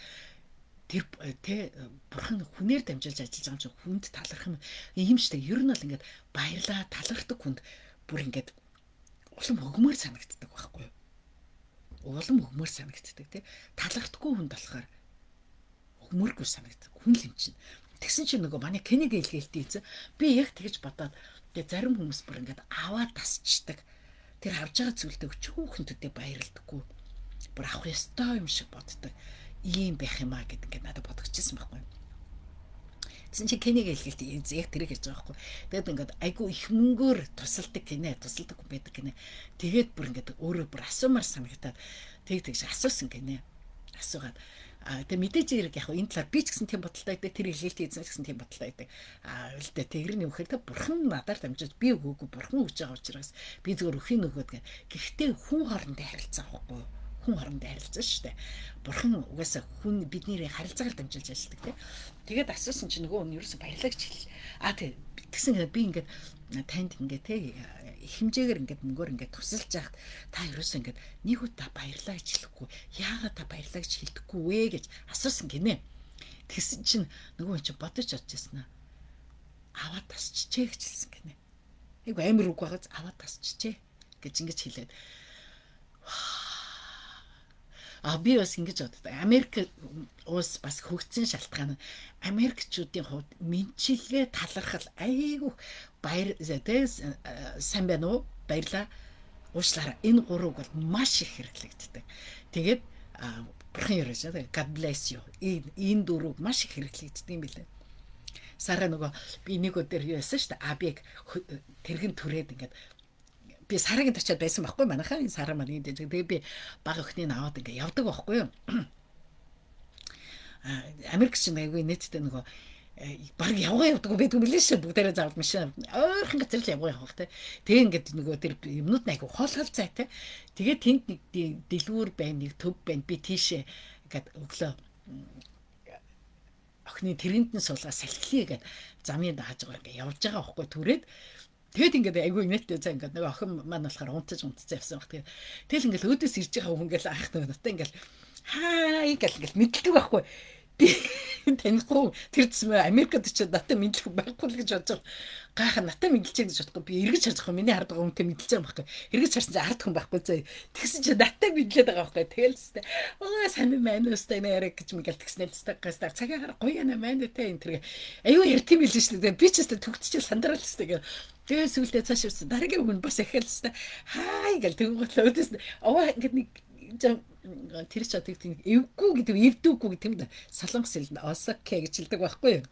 тэр тэ бурхан хүнээр дамжуулж ажиллаж байгаа юм чинь хүнд таларх юм юм штэ. Ер нь бол ингээд баярлаа талархдаг хүнд бүр ингээд улам өгмөр санагддаг байхгүй юу? Улам өгмөр санагддаг тий. Талархдаггүй хүнд болохоор өгмөргүй санагддаг. Хүн л юм чинь. Тэгсэн чинь нөгөө манай Кениг илгээлтийн эзэн би яг тэгж бодоод тэгээ зарим хүмүүс бүр ингээд аваад тасчдаг. Тэр авж байгаа зүйлдээ өчүүхэн төдий баярлдаггүй. Бүр авах ёстой юм шиг боддог. Ийм байх юм а гэд ингээд надад бодогдчихсан байхгүй. Тэгсэн чинь Кениг илгээлт яг тэрийг ярьж байгаа байхгүй. Тэгээд ингээд айгүй их мөнгөөр тусалдаг гинэ, тусалдаг хүн байдаг гинэ. Тэгээд бүр ингээд өөрөө бүр асуумар санагдаад тэг тэгш асуусан гинэ. Асуугаад тэгээ мэдээж хэрэг яг энэ талаар би ч гэсэн тийм бодолтой байдаг, тэр илгээлтийн эзэн ч гэсэн тийм бодолтой байдаг. А л дээ тэр нь юм хэрэг бурхан надаар дамжиж би өгөөгүй бурхан өгж байгаа учраас би зүгээр өхийн өгөөд гэ. Гэхдээ хүн хоорондын харилцаа байхгүй юу? Хүн хоорондын харилцаа шүү дээ. Бурхан угаасаа хүн бидний харилцаагаар дамжуулж ажилладаг тий. Тэгээд асуусан чинь нөгөө хүн ерөөсө баярлаа гэж хэл. А тий тэгсэн би ингээд танд ингээд тий их хэмжээгээр ингээд мөнгөөр ингээд тусалж яхад та ерөөсөө ингээд нэг удаа баярлаа гэж хэлэхгүй. Яагаад та баярлаа гэж хэлдэггүй вэ гэж асуусан гинэ. Тэгсэн чинь нөгөө хүн чинь бодож чадчихсан аа. Аваад тасчихжээ гэж хэлсэн гинэ. Айгу амар үг байгааз аваад тасчихжээ гэж ингэж хэлээд. А би бас ингэж боддог. Америк улс бас хөгжсөн шалтгаан нь Америкчуудын хувьд мэдчилгээ талархал айгүй баяр тэ сайн байна уу? Баярлаа. Уучлаарай. Энэ гурвыг бол маш их хэрэглэгддэг. Тэгээд бурхан яриаш God bless you. Энэ дөрвөг маш их хэрэглэгддэг юм билээ. Сара нөгөө би нэг өдөр юу яасан шүү дээ. А би тэргэн түрээд ингээд би Сарагийн очиад байсан байхгүй манайхаа энэ Сара маань энэ тэгээ би бага охиныг аваад ингээ явдаг байхгүй юу. Америк чинь айгүй нийтдээ нөгөө баг явгаа явдаг байдаг юм лээ шүү. Бүгдээрээ заавал машин ойрхон газар л явгаа явах те. Тэгээ ингээд нөгөө тэр юмнууд нь айгүй хоол зайтай. Тэгээ тэнд нэг дэлгүүр байна, нэг төв байна. Би тийшээ ингээд өглөө охины тэрэнд нь суулгаа салхилъя гэд замын даажгаар ингээд явж байгаа байхгүй түрээд. Тэгэд ингээд айгүй инээдтэй за ингээд нөгөө охин маань болохоор унтаж унтцсан явсан баг. Тэгээд тэгэл ингээд өөдөөс ирж байгаа хүн ингээд анх нөгөө надад ингээд хай гэл ингээд мэдлдэг байхгүй. Би танихгүй тэр зэм Америкт очиод надад мэдлэх байхгүй л гэж бодож байгаа. Гайхаа надад мэдлж гэж бодохгүй. Би эргэж харж байгаа. Миний хард байгаа хүнтэй мэдлж байгаа байхгүй. Эргэж харсан чинь ард хүн байхгүй заа. Тэгсэн чинь надад мэдлээд байгаа байхгүй. Тэгэл зү. Оо сайн маань өстэй нэрэ гэж мэгэл тэгснэ л зү. Гастаа цагаар гоё яна маань тэ энэ тэргээ. Аюу ярт юм билээ шүү дээ. Би ч өстэй төгтчил сандрал өстэй гэх. Тэгээ сүултээ цааш явсан. Дараагийн хүн бас ахиал өстэй. Хай гэл тэгвэл өөдөөс овоо ингээд нэг тэр ч одоо тийм эвгүй гэдэг эвдүүгүй гэдэг юм да. Солонгос хэлэнд осаке гэж хэлдэг байхгүй юу?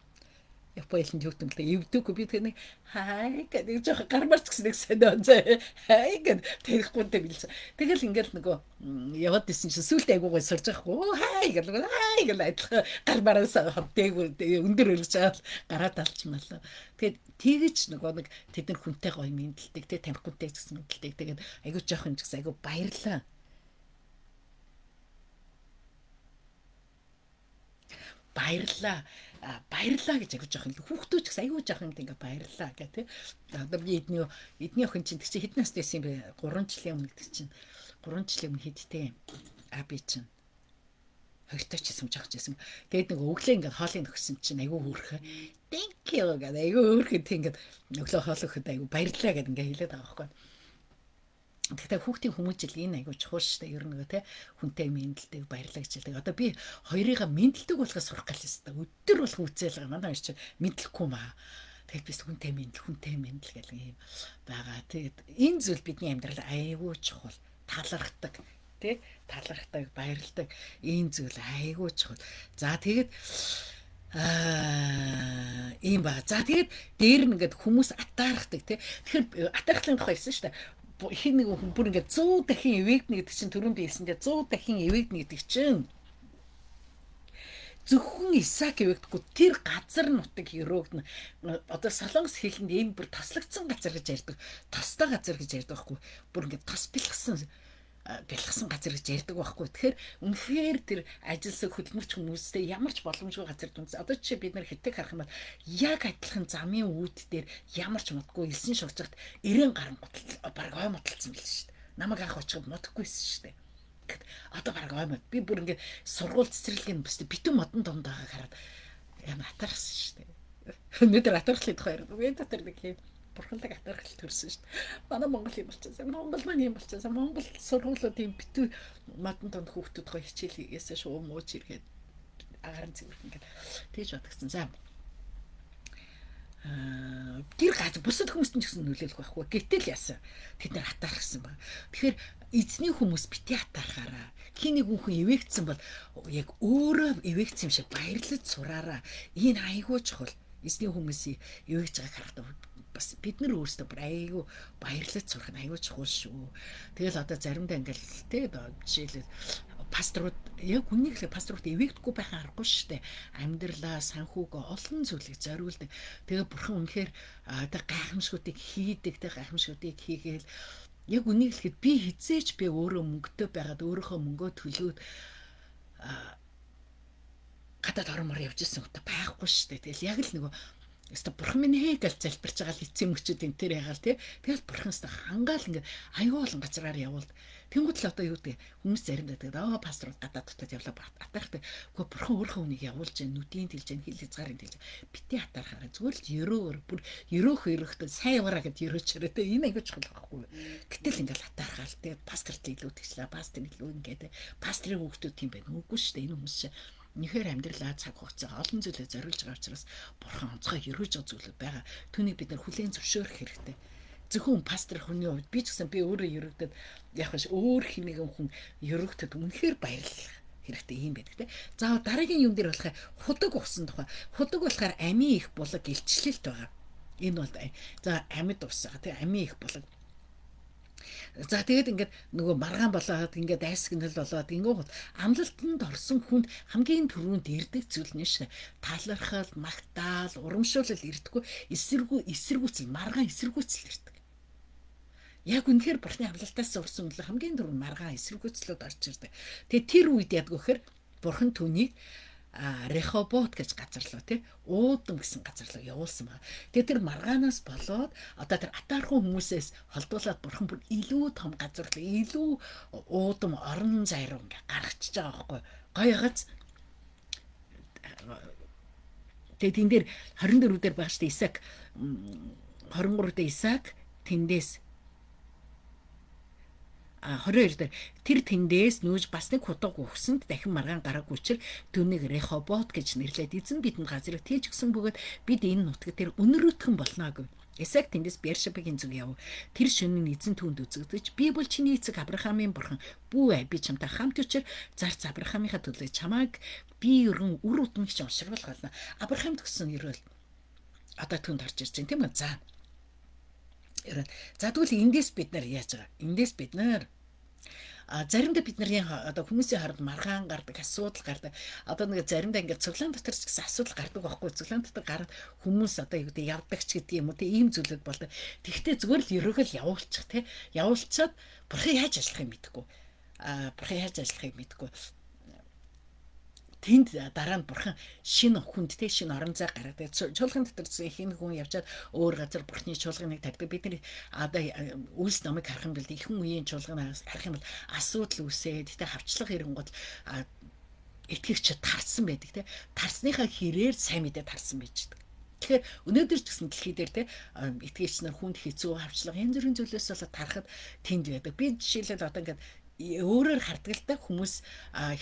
Япон хэлэнд юу гэдэг юм бэ? Эвдүүгүй би тэр нэг хай гэдэг жоох гармарч гэсэн нэг сонио зэ. Хай гэд тэрэхгүй дээ билсэн. Тэгэл ингээл нөгөө яваад исэн чинь сүултээ айгуугаа сурж байгаа хгүй. Хай гэл хай гэл адилхан гармараас дээгүүр өндөр өргөж байгаа гараад алчмалаа. Тэгээд тэгэж нөгөө нэг тэд нар хүнтэй гоё мэндэлдэг тэ танихгүй ч гэсэн мэндэлдэг. Тэгээд айгуу жоох юм ч гэсэн айгуу баярлаа. Баярлаа баярлаа гэж айгуу жоох юм. Хүүхдүүд ч гэсэн айгуу жоох юм ингээ баярлаа гэх тий. Одоо би эдний охин чинь тэр чинь хэдэн настай байсан юм бэ? 3 жилийн өмнө гэдэг чинь 3 жилийн өмнө хэдтэй юм. А би чинь хоёртой ч юм жоох байсан. Тэгээд нэг өглөө ингээ хоолыг нөхсөн чинь айгуу хөөрхөн. Thank you гэдэг айгуу хөөрхөн тий ингээ өглөө хоол өгөхөд айгуу баярлаа гэдэг ингээ хэлээд байгаа байхгүй. Гэхдээ хүүхдийн хүмүүжил энэ айгуу чухал шүү дээ. Ер нь нөгөө те хүнтэй мэндэлдэг, баярлаа гэж хэлдэг. Одоо би хоёрыгаа мэндэлдэг болохоос сурах гал юм. Өдөр болох үзэл байгаа. Манай хоёр чинь мэдлэхгүй маа. Тэгэхэд би хүнтэй мэндэл, хүнтэй мэндэл гэх юм байгаа. Тэгээд энэ зүйл бидний амьдрал айгуу чухал, талархдаг, тий? Талархдаг, баярладаг энэ зүйл айгуу чухал. За тэгээд ийм байгаа. За тэгээд дээр нь ингээд хүмүүс атаархдаг тий. Тэгэхээр атаархлын тухай хэлсэн шүү дээ. Хин нэг хүн бүр ингээд 100 дахин эвэгдэнэ гэдэг чинь түрүүн би хэлсэн дээ 100 дахин эвэгдэнэ гэдэг чинь зөвхөн Исаак эвэгдэхгүй тэр газар нутаг өрөөгдөн. Одоо Солонгос хэлэнд энэ бүр тослогдсон газар гэж ярьдаг. Тостой газар гэж ярьдаг байхгүй. Бүр ингээд тос бэлгсэн газар гэж ярьдаг байхгүй. Тэгэхээр үнэхээр тэр ажилсан хөдөлмөрч хүмүүстэй ямар ч боломжгүй газар дүнс. Одоо жишээ бид нар хэтэг харах юм бол яг адилхан замын үүд дээр ямар ч модгүй элсэн шулжихт 90 гаруй гутал бараг ой модалцсан байл шүү дээ. Намайг анх очиход модгүй байсан шүү дээ. Тэгэхэд одоо бараг ой мод. Би бүр ингээд сургууль цэцэрлэгийн бүстэй битүүн модон донд байгааг хараад ямар атархсан шүү дээ. Өнөөдөр атархлын тухай яриад. Би дотор нэг юм бурханлаг атархал төрсөн шүү дээ. Манай Монгол юм болчихсон. Монгол маань юм болчихсон. Монгол сургуулиуд юм битүү модон донд хүүхдүүд гоё хичээл хийгээсээ шуу мууч иргээд агаарын цэвэрх ингээд тэгж бодгсон. За тэр газар бусад хүмүүст нь ч гэсэн нөлөөлөх байхгүй. Гэтэл яасан. Тэд нар атаархсан баг. Тэгэхээр эзний хүмүүс бити атаархаараа. Хин нэг хүн эвээгдсэн бол яг өөрөө эвээгдсэн юм шиг баярлаж сураараа. Энэ айгүй чухал. Эзний хүмүүсийг эвээгж байгааг харахад бас бид нар өөрсдөө бүр айгүй баярлаж сурах нь айгүй чухал шүү. Тэгэл одоо заримдаа ингээл тэ жишээлбэл пасторууд яг үннийг л пасторууд эвээгдэхгүй байхын аргагүй шүү дээ. Амьдралаа, санхүүгөө олон зүйлийг зориулдаг. Тэгээ бурхан үнэхээр одоо гайхамшгуудыг хийдэг, тэ гайхамшгуудыг хийгээл яг үнийг хэлэхэд би хизээч би өөрөө мөнгөтэй байгаад өөрийнхөө мөнгөө төлөөд гадаад ормоор явж исэн хөтэ байхгүй шүү дээ. Тэгэл яг л нөгөө Өстө бурхан минь хээ гэж залбирч байгаа л эцсийн мөчүүд энэ төр ягаал тий. Тэгэл бурхан өстө хангаал ингээд аюул олон газраар явуул. Тэнгүүд л одоо юу гэдэг хүмүүс заримдаа тэгээд пастор гадаад дотоод явлаа атаархтай. Гэхдээ бурхан өөрийнхөө хүнийг явуулж जैन нүдийн тэлж जैन хил хязгаарын тэлж битээ атаархаараа зүгээр л ерөөр бүр ерөөх ерөөхтэй сайн яваараа гэд ерөөчөрөө тий. Энэ аягүй чухал байхгүй. Гэтэл ингээд атаархаал тий. Пасторт илүү тэгчлээ. Пастор илүү ингээд пастрын хүүхдүүд тийм байна. Үгүй шүү дээ. Энэ хүмүүс чинь үнэхээр амьдралаа цаг хугацаа олон зүйлээ зориулж байгаа учраас бурхан онцгой ерөөж байгаа зүйлүүд байгаа. Түүнийг бид нар хүлээн зөвшөөрөх хэрэгтэй. Зөвхөн пастор хүний хувьд би ч гэсэн би өөрөө ерөгдөд яг биш өөр хин нэгэн хүн ерөгдөд үнэхээр баярлах хэрэгтэй юм байдаг те. За дараагийн юм дээр болохоор худаг усан тухай. Худаг болохоор амийн их булаг илчлэлт байгаа. Энэ бол за амьд ус байгаа те, амийн их булаг. За тэгээд ингээд нөгөө маргаан болоод ингээд айсгнал болоод ингээд амлалтанд орсон хүнд хамгийн түрүүнд ирдэг зүйл нь шээ. Талархал, магтаал, урамшуулал ирдэггүй, эсэргүүцэл, маргаан эсэргүүцэл ирдэг. Яг үнэхээр бурхны амлалтаас орсон үл хамгийн түрүүнд маргаан эсэргүүцлүүд орж ирдэг. Тэгээд тэр үед ядг вэхээр бурхан түүнийг Рехобот гэж газар руу тий уудам гэсэн газар руу явуулсан байна. Тэгээ тэр маргаанаас болоод одоо тэр атаархан хүмүүсээс холдуулаад бурхан бүр илүү том газар руу илүү уудам орон зай руу ингээ гаргачихж байгаа байхгүй гоё ягац. Тэгээ тэн дээр 24 дээр байгаа шүү дээ Исаак 23 дээр Исаак тэндээс 22 дээр тэр тэндээс нүүж бас нэг худаг өгсөнд дахин маргаан гараагүй учир түүнийг Рехобот гэж нэрлээд эзэн бидэнд газрыг тээж өгсөн бөгөөд бид энэ нутаг дээр өнөрөтгөн болно гэв. Исаак тэндээс Бершабегийн зүг яв. Тэр шөнө нь эзэн түүнд үзэгдэж би бол чиний эцэг Авраамийн бурхан бүү ай би чамтай хамт учир зарц Авраамийнхаа төлөө чамайг би өргөн үр удам гэж оншруулах болно. Авраамд өгсөн ерөөл одоо түүнд орж ирж байна тийм үү? За. За тэгвэл эндээс бид нар яаж байгаа? Эндээс бид нар заримдаа бид нарын одоо хүмүүсийн хард маргаан гардаг, асуудал гардаг. Одоо нэг заримдаа ингээд цуглаан дотор ч гэсэн асуудал гардаг байхгүй. Цуглаан дотор гараад хүмүүс одоо юу гэдэг явдаг ч гэдэг юм уу те ийм зүйлүүд болдог. Тэгвэл зүгээр л ерөөхөл явуулчих те. Явуулчаад бурхан яаж ажиллахыг мэдэхгүй. Бурхан яаж ажиллахыг мэдэхгүй. Тэнд дараа нь бурхан шинэ хүнд те шинэ орон зай гаргадаг. Чуулган дотор хин хүн явжаад өөр газар бурхны чуулганыг тавьдаг. Бид нар одоо үйлс номыг харах юм бол ихэнх үеийн чуулганыг харах юм бол асуудал үүсээд тэ хавчлага ирэнгүүт итгэгч тарсан байдаг те. Тарсныхаа хэрээр сайн мэдээ тарсан байж байдаг. Тэгэхээр өнөөдөр ч гэсэн дэлхий дээр те итгэгч нар хүнд хэцүү хавчлага янз бүрийн зүйлээс болоод тарахад тэнд байдаг. Би жишээлбэл одоо ингээд өөрөөр хардаг л да хүмүүс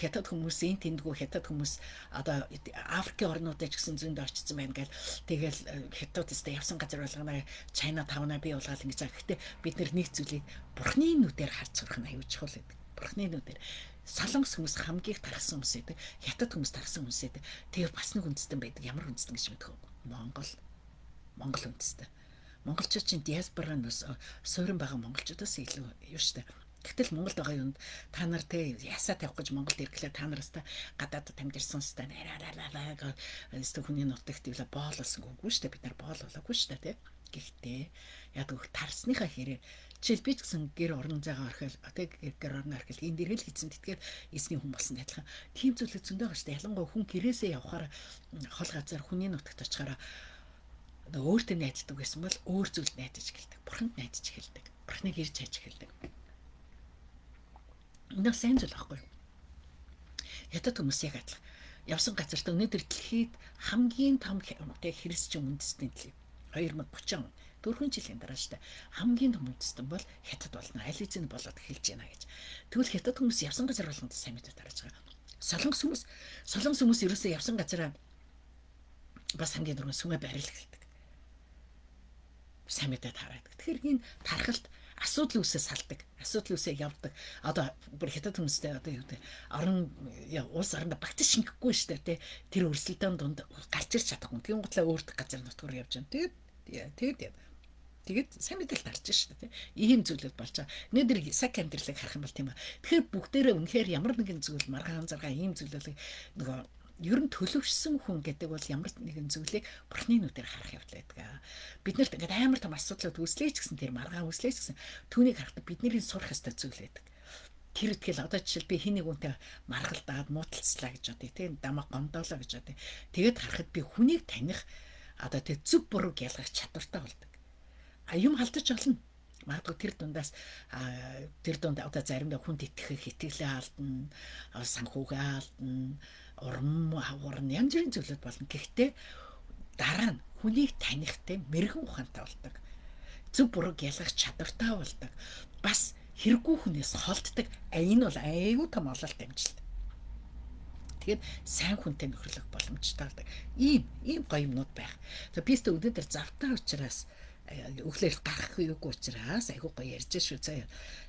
хятад хүмүүсийн тэндгүү хятад хүмүүс одоо Африкийн орнуудад ч гэсэн зөнд очсон байна гэл тэгэл хятад өстэй явсан газар болгоно Чайна тавна бий болгоол ингэж байгаа. Гэхдээ бид нэг зүйлийг бурхны нүдээр харж сурах нь аюул чухал гэдэг. Бурхны нүдээр солонгос хүмүүс хамгийн их тархсан хүмүүс байдаг. Хятад хүмүүс тархсан хүмүүс байдаг. Тэгээ бас нэг үндэстэн байдаг. Ямар үндэстэн гэж мэдэх вэ? Монгол үндэстэн. Монголчууд чинь диаспорын бас суурин байгаа монголчуудаас илүү юу штэ. Гэтэл Монголд байгаа юунд та нар те ясаа тавих гэж Монголд ирэхлээр та нараас та гадаадд амьдарсан ста нэрээ хүний нутагт ивэл боол болсон үгүй штэ, бид нар боол болоогүй штэ те. Гэхдээ яг өөх тарсныхаа хэрээр жишээл би ч гэсэн гэр орон зайгаа орхиол те гэр орон орхиол энэ дэрэл хийсэн тэтгээр эсний хүн болсон адилхан тийм зүйлүүд зөндөө байгаа штэ. Ялангуяа хүн гэрээсээ явхаар хол газар хүний нутагт очихоор өөртөө найддаг байсан бол өөр зүйлд найдаж эхэлдэг. Бурханд найдаж эхэлдэг. Бурхныг ирж хайж эхэлдэг. Энэ бас сайн зүйл байхгүй юу? Хятад хүмүүс яг адилхан. Явсан газартаа өнөөдөр дэлхийд хамгийн том христчин үндэстэн дэлхий 2030 он 4 жилийн дараа штэ хамгийн том үндэстэн бол хятад болно. Аль хэзээ болоод эхэлж байна гэж. Тэгвэл хятад хүмүүс явсан газар болгонд сайн мэдээ тараж байгаа. Солонгос хүмүүс ерөөсөө явсан газараа бас хамгийн түрүүнд сүмээ барил эхэлдэг. Сайн мэдээ тараадаг. Тэгэхээр энэ тархалт асуудал үүсээ салдаг. Асуудал үүсээ явдаг. Одоо бүр хятад хүмүүстэй одоо юу гэдэг орон улс орондоо багтаж шингэхгүй шүү дээ тий. Тэр өрсөлдөөн дунд гарч ирч чадахгүй. Тийм гутлаа өөрт газар нутгаар явж байна. Тэгээд тэгээд сайн мэдээлэл тарж шүү дээ тий. Ийм зүйлүүд болж байгаа. Өнөөдөр сак амьдралыг харах юм бол тийм ба. Тэгэхээр бүгдээрээ үнэхээр ямар нэгэн зүйл маргаан заргаа ийм зүйлийг нөгөө ер нь төлөвшсөн хүн гэдэг бол ямар нэгэн зүйлийг бурхны нүдээр харах явдал байдаг. Бид нарт ингээд амар том асуудлууд үүслээ ч гэсэн тэр маргаан үүслээ ч гэсэн түүнийг харахад бидний сурах ёстой зүйл байдаг. Тэр итгэл одоо жишээл би хин нэг хүнтэй маргалдаад муудалцлаа гэж бодъё тийм, дамаа гомдоолоо гэж бодъё. Тэгээд харахад би хүнийг таних Одоо тэг зөв бурууг ялгах чадвартай болдог. А юм халдаж олно. Магадгүй тэр дундаас тэр дунд одоо заримдаа хүнд итгэх итгэлээ алдна, санхүүгээ алдна, урам хавуурна, янз бүрийн зүйлүүд болно. Гэхдээ дараа нь хүнийг танихтай мэрэгэн ухаантай болдог. Зөв бурууг ялгах чадвартай болдог. Бас хэрэггүй хүнээс холддог. Энэ бол айгүй том ололт амжилт. Тэгээд сайн хүнтэй нөхөрлөх боломжтой болдог. Ийм ийм гоё юмнууд байх. Тэгээ би өстө өнөөдөр завтаа учраас өглөөр гарах юугүй учраас айгүй гоё ярьж шүү заяа.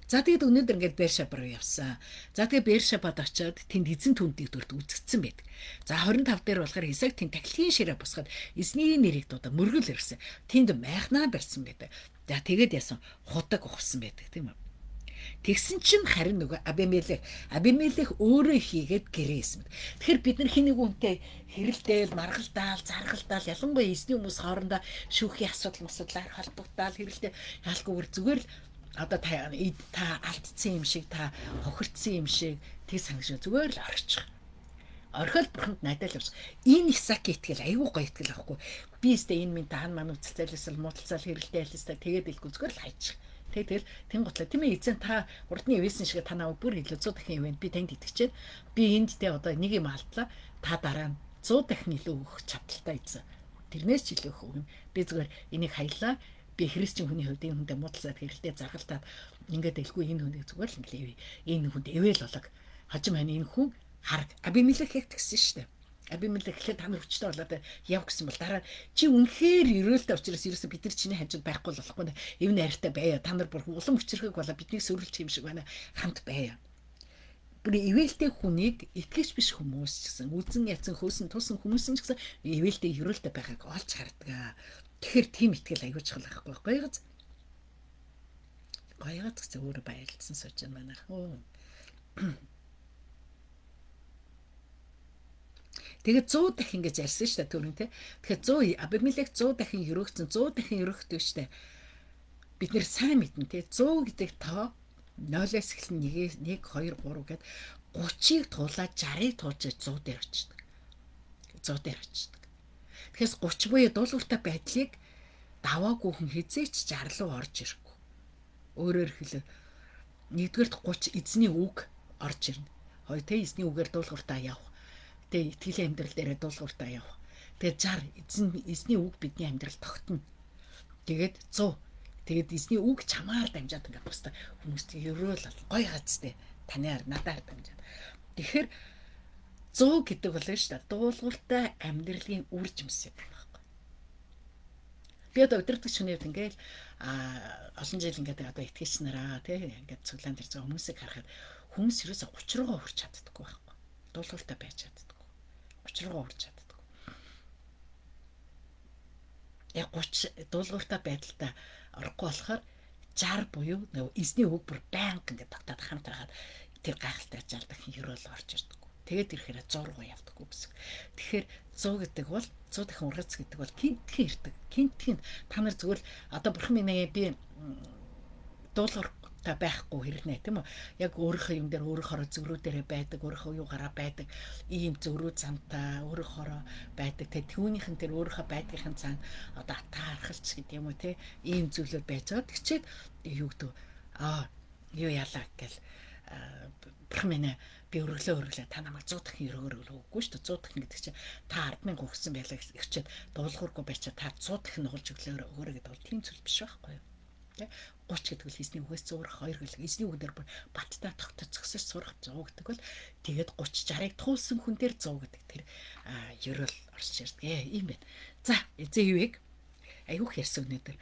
За тэгээд өнөөдөр ингээд Бершаба руу явсан. За тэгээд Бершабад очиод тэнд эзэн түндийг дөрт үзэгдсэн байдаг. За 25 дээр болохоор Исаак тэнд тахилын ширээ босгоод эзний нэрийг дуудаа мөргөл ирсэн. Тэнд майхнаа барьсан байдаг. За тэгээд яасан худаг ухсан байдаг тийм үү. Тэгсэн чинь харин нөгөө Абимелех өөрөө хийгээд гэрээсэн. Тэгэхээр бид нар хин нэг үнтэй хэрэлдээл, маргалдаал, заргалдаал ялангуяа эзний хүмүүс хоорондоо шүүхийн асуудал масуудлаар холбогдоол хэрэлдээ яалгүйгээр зүгээр л одоо та алдсан юм шиг, та хохирдсан юм шиг тэг санагш зүгээр л орчих. Орхиол бурханд найдаал явчих. Энэ Исаак итгэл айгүй гоё итгэл аахгүй. Би өстэй энэ минь таан маань үцэлцээлээс муудалцаал хэрэлдээлээс тэгээд илгүй зүгээр л хайчих. Тэгэл тэн готлоо тийм ээ эзэн та урдны ивэсэн шиг та намайг бүр илүү 100 дахин ивэн би танд итгэж байна. Би энд те одоо нэг юм алдлаа. Та дараа нь 100 дахин илүү өгөх чадaltaй эзэн. Тэрнээс ч илүү өгөх юм. Би зүгээр энийг хаялаа. Би христчин хүний хувьд энэ хүндээ муудалцаад хэрэлдээ заргалтаад ингээд дэлгүй энэ хүнийг зүгээр л инглээ. Энэ хүнд ивэл болог. Хожим хань энэ хүн хараг. Абимелех яг тэгсэн шүү дээ. Абимелех эхлээд та нар хүчтэй болоод яв гэсэн бол дараа чи үнэхээр ерөөлтэй учраас ерөөсө бид нар чиний хажууд байхгүй болохгүй эвн найртай байя. Та нар бүр улам хүчрхэг болоо биднийг сөрүүлчих юм шиг байна. Хамт байя. Бүр ивэлтэй хүнийг итгэж биш хүмүүс ч гэсэн үзэн ятсан хөөсөн тусан хүмүүс ч гэсэн ивэлтэй ерөөлтэй байгааг олж хардаг. Тэгэхээр тийм итгэл аягүй чухал байхгүй гоёгац. Гоёгац гэсэн өөрөө баярлцсан сууж байна манайх. Тэгээд 100 дахин гэж ярьсан шүү дээ түрүүн те. Тэгэхээр 100 Абимелех 100 дахин өрөөгцөн 100 дахин өрөөхдөг шүү дээ. Бид нэр сайн мэднэ те. 100 гэдэг тоо 0-аас эхлэн 1 1 2 3 гэд 30-ыг туулаад 60-ыг туулж 100 дээр очдог. 100 дээр очдог. Тэгэхээр 30 буюу дуулууртай байдлыг даваагүй хүн хизээч 60 руу орж ирэхгүй. Өөрөөр хэлбэл нэгдүгээрт 30 эзний үг орж ирнэ. Хоёр те эзний үгээр дуулууртаа явах. Тэгээ итгэлийн амьдрал дээрээ дуулууртаа явах. Тэгээ 60 эзний үг бидний амьдрал тогтно. Тэгээд 100. Тэгээд эзний үг чамаар дамжаад ингээд бусдаа хүмүүст ерөөл бол гоё газтай танаар надаар дамжаад. Тэгэхээр 100 гэдэг бол шүү дээ. Дуулууртай амьдралын үр жимс юм байхгүй. Би одоо өдөртөгч хүний хувьд ингээл олон жил ингээд одоо итгэгч нараа тий ингээд цуглаан дээр зөө хүмүүсийг харахад хүмүүс ерөөсө 30 руугаа хүрч чаддаггүй байхгүй. Дуулууртай байж чаддаггүй. 30 руугаа хүрч чаддаггүй. Яг 30 дуулууртай байдалтай орохгүй болохоор 60 буюу нөгөө эзний үг бүр байнга ингээд тогтоод хамт байхад тэр гайхалтай 60 дахин ерөөл орж ирдэг. Тэгээд ирэхээр 100 руу явдаггүй гэсэн. Тэгэхээр 100 гэдэг бол 100 дахин ургац гэдэг бол гинтхэн ирдэг. Гинтхэн та нар зүгээр л одоо бурхан минь ээ би дуулууртай байхгүй хэрнээ тийм үү? Яг өөрийнхөө юм дээр өөрийнхөө зөврүү дээрээ байдаг, өөрийнхөө юугаараа байдаг, ийм зөврүү замтай өөрийнхөө байдаг. Тэгээ түүнийхэн тэр өөрийнхөө байдгийнхын цаана одоо таархалч гэдэг юм уу те ийм зүйлүүд байж байгаа. Тэгчээд юу гэдэг юу ялаа гэл бурхан минь би өргөлөө та намайг 100 дахин өргөөр өгөхгүй шүү дээ. 100 дахин гэдэг чинь та 100000 өгсөн байлаа гэчээд дуулуургүй байчаа та 100 дахин нугалж өглөөр өгөөрэй гэдэг бол тийм зүйл биш байхгүй юу? Тэ 30 гэдэг бол эзний үгээс зуурах 2 гэл эзний үг дээр баттай тогтож зогсож сурах 100 гэдэг бол тэгээд 30 60-ыг туулсан хүн дээр 100 гэдэг тэр ерөөл орж ирдэг. Ийм байна. За эзэн юуг аюух ярьсан өнөөдөр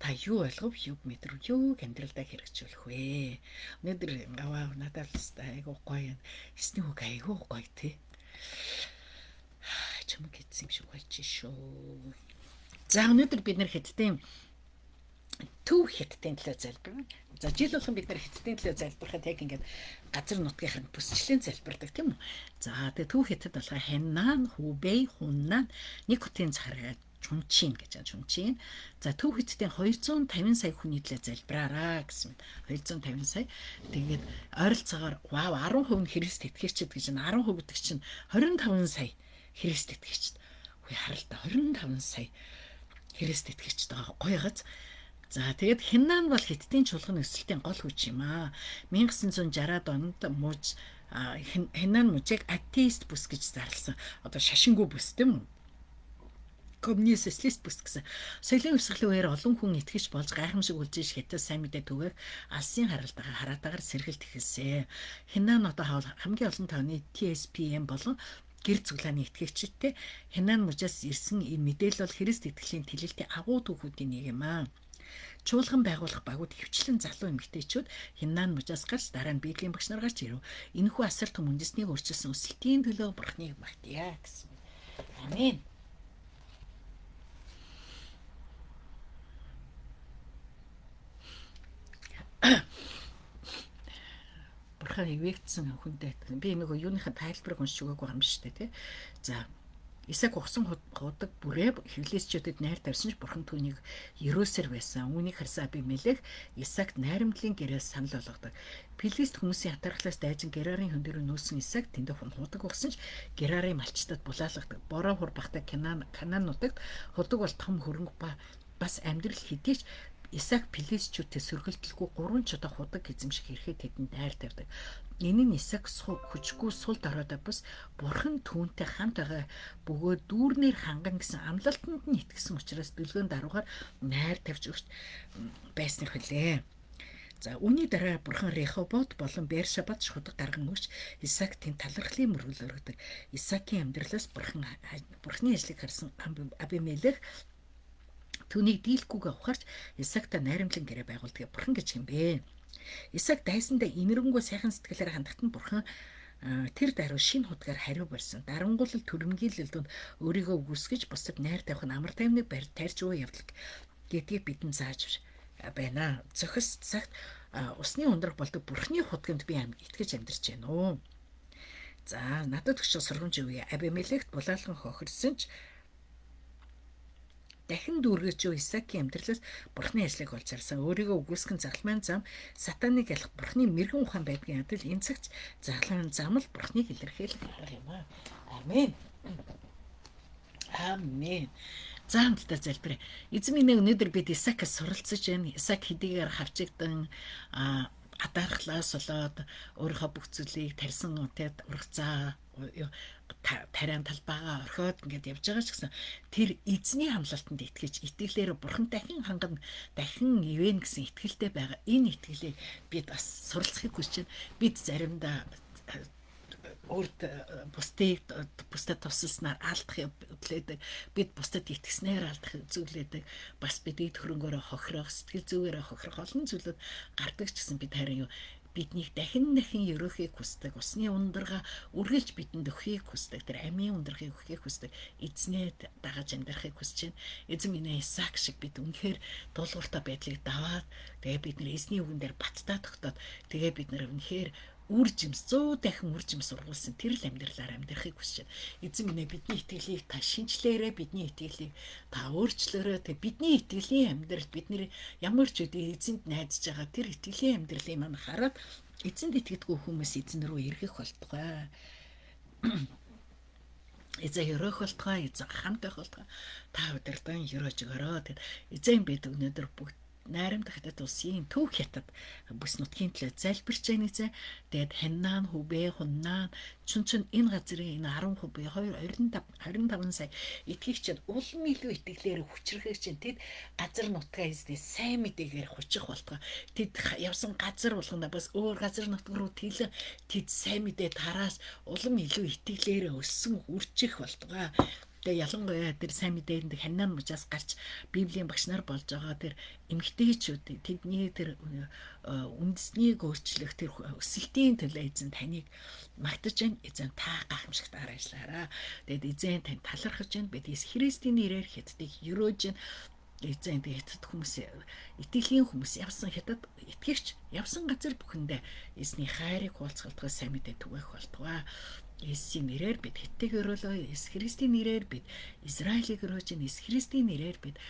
та юу ойлгов, юг мэдрэв, юуг амьдралдаа хэрэгжүүлэх вэ? Өнөөдөр аваа надад л айгуу гоё юм. Эсний үг айгуу гоё тий. Чамаг хийсэн юм шиг болж шүү. За өнөөдөр бид нэр хэдтийн төв хятадын төлөө залбирна. За жил болгон бид нэр хятадын төлөө залбирахад яг ингээд газар нутгийнхын бүсчлэн залбирдаг тийм үү? За тэгээ төв хятад болохоор Хэнан, Хүбэй, Хуннан нэг хотын захиргаа Чунчин гэж байна. Чунчин. За төв хятадын 250 сая хүний төлөө залбираараа гэсэн. 250 сая. Тэгээд ойролцоогоор вау 10% нь Христ итгэгчид гэж байна. 10% гэдэг чинь 25 сая Христ итгэгчид. Хүй харалта 25 сая Христ итгэгчтэй байгаа гоё гац. За тэгээд Хиннан бол Хятадын чуулганы өсөлтийн гол хүч юм аа. 1960-ад онд мууж Хиннан мужийг атеист бүс гэж зарласан. Одоо шашингүй бүс тийм үү? Коммунист социалист бүс гэсэн. Соёлын хувьсгалын үеэр олон хүн итгэж болж гайхамшиг үлжиж Хятад сайн мэдээ түгээх алсын харалтайгаа хараатаагаар сэргэлт эхэлсэн. Хинан одоо хамгийн олон тооны TSPM болон гэр цуглааны итгэгчидтэй Хинан мужаас ирсэн энэ мэдээлэл бол Христ итгэлийн тэлэлтийн агуу түүхүүдийн нэг юм аа. Чуулган байгуулах багууд хөвчлэн залуу эмэгтэйчүүд Хинан мужаас гарч дараа нь Библийн багш нар гарч ирэв. Энэхүү асар том үндэснийг өөрчилсөн өсөлтийн төлөө Бурхныг магтъя гэсэн. Амен. Бурхан ивэгдсэн хүндээ би нөгөө юуныхаа тайлбарыг уншиж өгөөгүй юм шүү дээ тий. За Исаак ухсан худаг бүрээ хевлээсчүүдэд найр тавьсан ч бурхан түүнийг ерөөсөр байсан. Үүнийг харсан Абимелех Исаакт найрамдлын гэрэл санал болгодог. Филист хүмүүсийн хатархлаас дайжин Герарын хөндөр нөөсөн Исаак тэнд худаг ухсан ч Герарын малчтад булаалгадаг. Бороо хур бахтай Канаануудад худаг бол том хөрөнгө ба бас амьдрал хэдий ч Исаак Филистчүүдтэй сөргөлдөлгүй 3 ч удаа худаг эзэмших эрхээ тэдэнд найр тавьдаг. Энэ нь Исаак хүчгүй сул доройтой бус бурхан түүнтэй хамт байгаа бөгөөд дүүрнээр ханган гэсэн амлалтанд нь итгэсэн учраас дүлгөөн даруугаар найр тавьж өгч байсны хүлээ. За үүний дараа бурхан Рехобот болон Бершабад шудаг гарган өгч Исаак тэнд талархлын мөргөл өргөдөг. Исаакийн амьдралаас бурханы ажлыг харсан Абимелех түүнийг дийлэхгүйгээ ухаарч Исаактай найрамдлан гэрээ байгуулдаг бурхан гэж юм бэ. Исаак дайсандаа инэрэнгүй сайхан сэтгэлээр хандахад нь бурхан тэр даруй шинэ худгаар хариу барьсан. Дарангуйлал төрөмгийлэл донд өөрийгөө үгүйсгэж бусдад найр тавих нь амар тайвныг тарьж буй явдал гэдгийг бидэнд зааж байна. Зохис цагт усны ундрах болдог бурхны худгамд би итгэж амьдарч байна уу. За надад өчиг сургамж өгье. Абимелехт булаалхан хохирсон ч дахин дүүргэж Исаакийн амьдралаас бурхны ажлыг олж харсан. Өөрийгөө үгүйсгэн загалмайн зам сатаныг ялах бурхны мэрэгэн ухаан байдгийн адил энэ цагт загалмайн зам л бурхныг илэрхийлэх арга юм аа. Амен. Амен. За хамтдаа залбирая. Эзэн минь өнөөдөр бид Исаакаас суралцаж байна. Исаак хэдийгээр хавчигдан адархлаас болоод өөрийнхөө бүх зүйлийг тарьсан тэгэд ургацаа тариан талбайгаа орхиод ингээд явж байгаа ч гэсэн тэр эзний хамлалтанд итгэж итгэлээр бурхан дахин ханган дахин ивэн гэсэн итгэлтэй байгаа. Энэ итгэлийг бид бас суралцахыг хүсэж байна. Бид заримдаа өөрт бусдыг бусдад тусалснаар алдах явдлээдэг. Бид бусдад итгэснээр алдах зүйлээдэг. Бас бид эд хөрөнгөөрөө хохирох, сэтгэл зүгээрээ хохирох олон зүйлүүд гардаг ч гэсэн бид харин юу биднийг дахин дахин ерөөхийг хүсдэг. Усны ундрага үргэлж бидэнд өгөхийг хүсдэг. Тэр амийн ундрахыг өгөхийг хүсдэг. Эзнээ дагаж амьдрахыг хүсэж байна. Эзэн минь Исаак шиг бид үнэхээр дуулууртай байдлыг даваад тэгээ бид нэр эзний үгэн дээр баттай тогтоод тэгээ бид нэр үнэхээр үр жимс 100 дахин үр жимс ургуулсан тэр л амьдралаар амьдрахыг хүсэж байна. Эзэн минь бидний итгэлийг та шинчлээрээ, бидний итгэлийг та өөрчлөөрэй. Тэг бидний итгэлийн амьдрал бидний ямар ч үедээ эзэнд найдаж байгаа тэр итгэлийн амьдралыг маань хараад эзэнд итгэдэггүй хүмүүс эзэн рүү эргэх болтугай. Эзэн өрөөх болтугай, эзэн хамт байх болтугай. Та удирдан өрөөж өгөөрэй. Тэгэд эзэн бид өнөөдөр бүгд найрамдах хятад улсын төв хятад бүс нутгийн төлөө залбирч байна гэсэн. Тэгээд Ханнан, Хүбэ, Хуннан, Чүнчүн энэ газрын энэ 10 Хүбэ 2 25 сая итгэгчид улам илүү итгэлээр хүчрэхэж чинь тэд газар нутгаа эзний сайн мэдээгээр хучих болтгоо. Тэд явсан газар болгоно бас өөр газар нутг руу тэлэн тэд сайн мэдээ тараас улам илүү итгэлээр өссөн үржих болтгоо. Тэгээ ялангуяа тэр сайн мэдээнд Ханнан мужаас гарч Библийн багш нар болж байгаа тэр эмэгтэйчүүд тэдний тэр үндэснийг өөрчлөх тэр өсөлтийн төлөө эзэн таныг магтаж байна. Эзэн та гайхамшигтаар ажиллаараа. Тэгээд эзэн тань талархаж байна. Бид Иесус Христийн нэрээр хятадыг ерөөж байна. Эзэн хятад хүмүүс итгэлийн хүмүүс явсан хятад итгэгч явсан газар бүхэндээ эзний хайрыг хуваалцах сайн мэдээ түгээх болтугай. Есүсийн нэрээр бид хятадыг өрөөлөө. Есүс Христийн нэрээр бид Израилийг өрөөж байна. Есүс Христийн нэрээр бид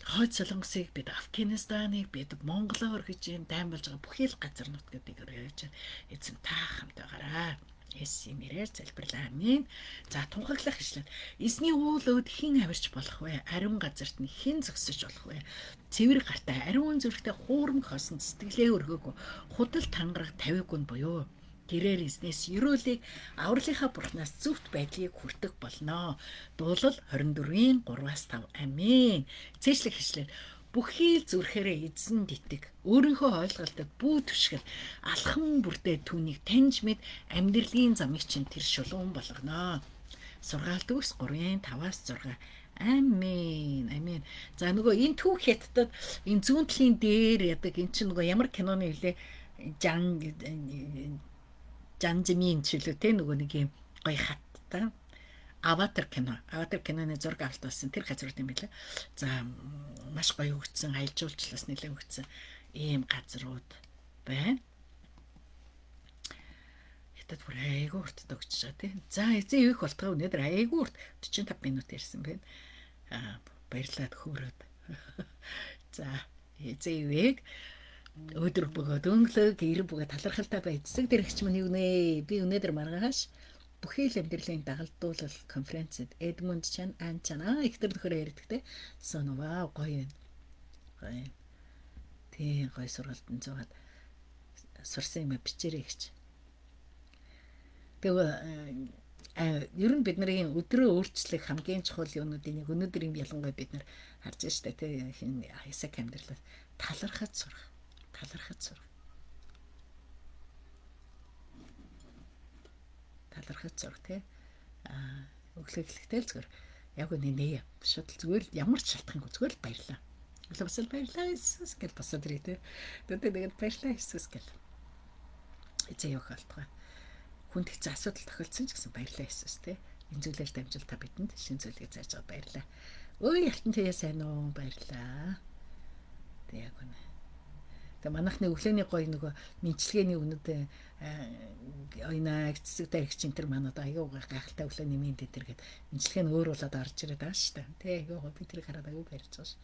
Хойд Солонгосыг, бид Афганистаныг, бид Монголоо өргөж байна. Дайн болж байгаа бүхий л газар нутгийг өрөөж байна. Эзэн та хамт байгаарай. Есүсийн нэрээр залбирлаа. Амен. За тунхаглах ишлэл. Эзний уул өөд хэн авирч болох вэ? Ариун газарт нь хэн зогсож болох вэ? Цэвэр гартай, ариун зүрхтэй хуурамч хоосон сэтгэлээ өргөөгүй, худал тангараг тавиагүй нь буюу тэрээр эзнээс ерөөлийг авралынхаа бурхнаас зөвхт байдлыг хүртэх болно. Дуулал 24-ийн 3-5. Амен. Цээжлэх ишлэл. Бүхий л зүрхээрээ эзэнд итэг, өөрийнхөө ойлголтод бүү түшгэл, алхам бүрдээ түүнийг таньж мэд амьдралын замыг чинь тэр шулуун болгоно. Сургаалт үгс 3-ын 5-аас 6. Амен. Амен. За нөгөө энэ түүх хятадд энэ зүүн талын дээр ядаг эн чинь нөгөө ямар киноны илээ Жан Зимин ч үлээ те нөгөө нэг юм гоё хаттай Аватар кино. Аватар киноны зураг авалт болсон тэр газрууд юм билээ. За маш гоё хөгжсөн, аялал жуулчлалаас нэлээд хөгжсөн ийм газрууд байна. Хятад бүр айгүй урттай өгч байгаа тий. За эзэн юу их болтгоо өнөөдөр айгүй урт 45 минут ярьсан байна. Аа баярлалаа хөөрөөд. За эзэн юуэг өдөр бөгөөд өнгөлөг ир бөгөөд талархалтай бай. Эцэг дэрэгч минь юу нэ? Би өнөөдөр маргааш бүхий л амьдралын дагалдуулал конференцэд Эдмунд Чан, Ан Чан их төр нөхөрөө ярьдаг те. Сон вау гоё юм. Гоё. Тийм гоё сургалтанд зугаад сурсан юм бичээрэй гэж. Тэгээ ер нь бидний өдрөө өөрчлөх хамгийн чухал юмнуудын нэг өнөөдөр юм ялангуяа бид нар харж штэ тий Исаак амьдралаас талархаж сурах. Талархаж сурах. Талархаж сурах тий. Өглөө эхлэхдээ л зүгээр яг үнэ нэ. Шууд л зүгээр л ямар ч шалтгаангүй зүгээр л баярлаа. Өглөө бас л баярлаа Иесус гэж босоод ирээ тий. Тэгээд баярлаа Иесус гэл. Эзэн явах болтугай. Хүнд хэцүү асуудал тохиолдсон ч гэсэн баярлаа Иесус тий. Энэ зүйлээр дамжуул та бидэнд шин зүйлийг зааж байгаа баярлаа. Өө ялтан тая сайн уу баярлаа. Тэг яг үнэ. Тэгээ манайхны өглөөний гоё нөгөө мэдлэгээний өгнөд оюунаа цэцэг тарихч энэ төр маань одоо аюу гайхалтай өглөөний мэнд энэ төр гэд мэдлэгээ нь өөр болоод орж ирээд байгаа шүү дээ. Тэ аюу би тэрийг хараад аюу баярлж байгаа ш.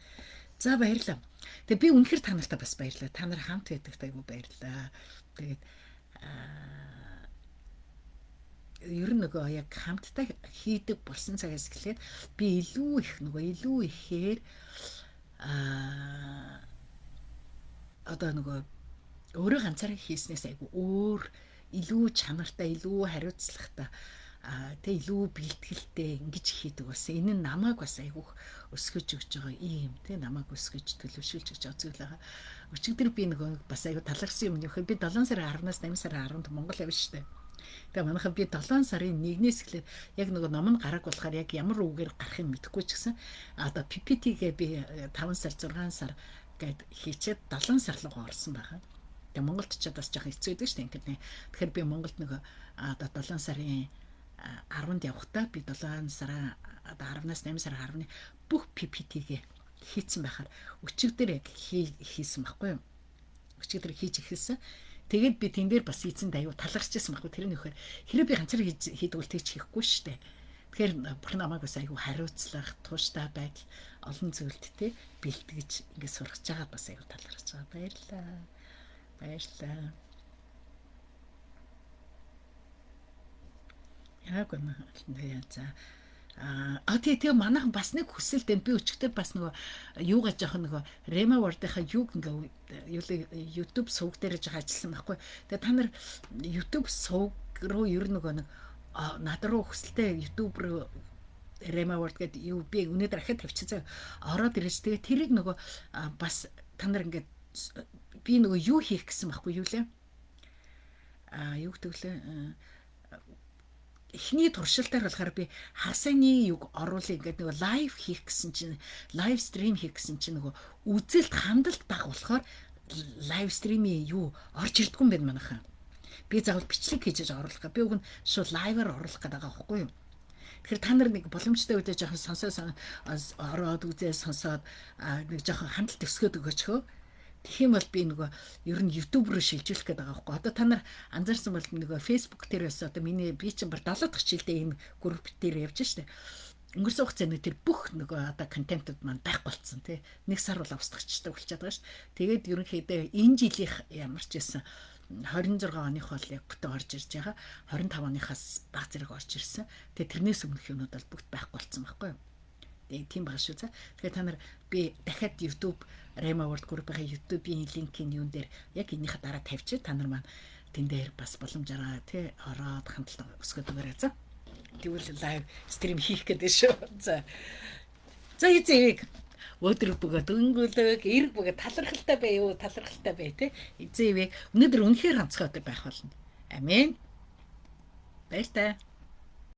За баярлалаа. Тэгээ би үнэхэр та нартай бас баярлалаа. Та нар хамт байдагт аюу баярлалаа. Тэгээд ер нь нөгөө яг хамтдаа хийдэг болсон цагаас эхлээд би илүү их нөгөө илүү ихээр одоо нөгөө өөрөө ганцаараа хийснээс айгу өөр илүү чанартай, илүү хариуцлагатай, тэ илүү бэлтгэлтэй ингэж хийдэг болсон. Энэ нь намайг бас айгүйх өсгөж өгч байгаа ийм тэ намайг өсгөж төлөвшүүлж өгч байгаа зүйл байгаа. Өчигдөр би нөгөө бас айгу талархсан юм нөхөр би 7 сарын 10-наас 8 сарын 10-нд Монгол явна штэ. Тэгээ манайхан би 7 сарын 1-ээс эхлээд яг нөгөө ном нь гараг болохоор яг ямар үгээр гарахыг мэдэхгүй ч гэсэн одоо PPT-гээ би 5 сар 6 сар гэд хийчээд 7 сар руу орсон байгаа. Тэгээ Монголд ч бас жоохон хэцүү байдаг шүү дээ интернет. Тэгэхээр би Монголд нөгөө одоо 7 сарын 10-нд явахдаа би 7 сарын одоо 10-наас 8 сарын 10-ны бүх PPT-гээ хийцэн байхаар өчигдөр яг хийсэн байхгүй юу? Өчигдөр хийж эхэлсэн. Тэгээд би тэн дээр бас эзэнд аюу талархаж байсан байхгүй тэр нөхөр хэрэг би ганцаар хийдэг бол тэгж хийхгүй шүү дээ. Тэгэхээр бурхан намайг бас аюу хариуцлага, тууштай байдал олон зүйлд те бэлтгэж ингээд сургаж байгаа бас аюу талархаж байгаа. Баярлалаа. Баярлалаа. Яг үнэ. За тий тэгээ манайхан бас нэг хүсэлт байна. Би өчигдөр бас нөгөө юугаа жоохон нөгөө Rema Word-ийнхаа юг ингээ юу YouTube сувг дээр жоохон ажилласан байхгүй. Тэгээ та нар YouTube сувг руу ер нь нөгөө нэг над руу хүсэлтэй YouTube руу Rema Word гэдэг юу би өнөөдөр ахиад тавьчихсан. Ороод ирэж тэгээ тэрийг нөгөө бас та нар ингээд би нөгөө юу хийх гэсэн байхгүй юу лээ. Юу гэдэг лээ эхний туршилтаар болохоор би хасаны юг оруулъя ингээд нөгөө live хийх гэсэн чинь live stream хийх гэсэн чинь нөгөө үзэлт хандалт баг болохоор live stream-ийн юу орж ирдэггүй юм байна манайхаа. Би заавал бичлэг хийж оруулах га. Би уг нь шууд live-аар оруулах гэдэг байгаа байхгүй юу? Тэгэхээр та нар нэг боломжтой үедээ жоохон сонсоо ороод үзээ сонсоод нэг жоохон хандалт өсгөөд өгөөчхөө. Тэгэх юм бол би нөгөө ер нь YouTube руу шилжүүлэх гээд байгаа байхгүй. Одоо та нар анзаарсан бол нөгөө Facebook дээр бас одоо миний би чинь бар 7 дахь жилдээ энэ групп дээр явж штэ. Өнгөрсөн хугацаанд тэр бүх нөгөө одоо контентууд маань байхгүй болсон тий. Нэг сар бол авсдагчтай болчиход байгаа шүү. Тэгээд ерөнхийдөө энэ жилийнх ямар ч байсан 26 оных бол яг бүтэн орж ирж байгаа. 25 оныхаас баг зэрэг орж ирсэн. Тэгээ тэрнээс өмнөх юмнууд бол бүгд байхгүй болсон байхгүй юу? Тэгээ тийм байгаа шүү. За. Тэгэхээр та нар би дахиад YouTube Rema World Group-ийн YouTube-ийн линкийн юун дээр яг энийхээ дараа тавьчих. Та нар маань тэн дээр бас боломжаараа тий ороод хандлага өсгöd өгөөрэй. За. Тэгвэл live stream хийх гэдэг шүү. За. За эзэн өдөр бөгөөд өнгөлөг, эрг бөгөөд талархалтай бай юу, талархалтай бай те. Эзэн ивэ өнөөдөр үнэхээр онцгой өдөр байх болно. Амен. Баяртай.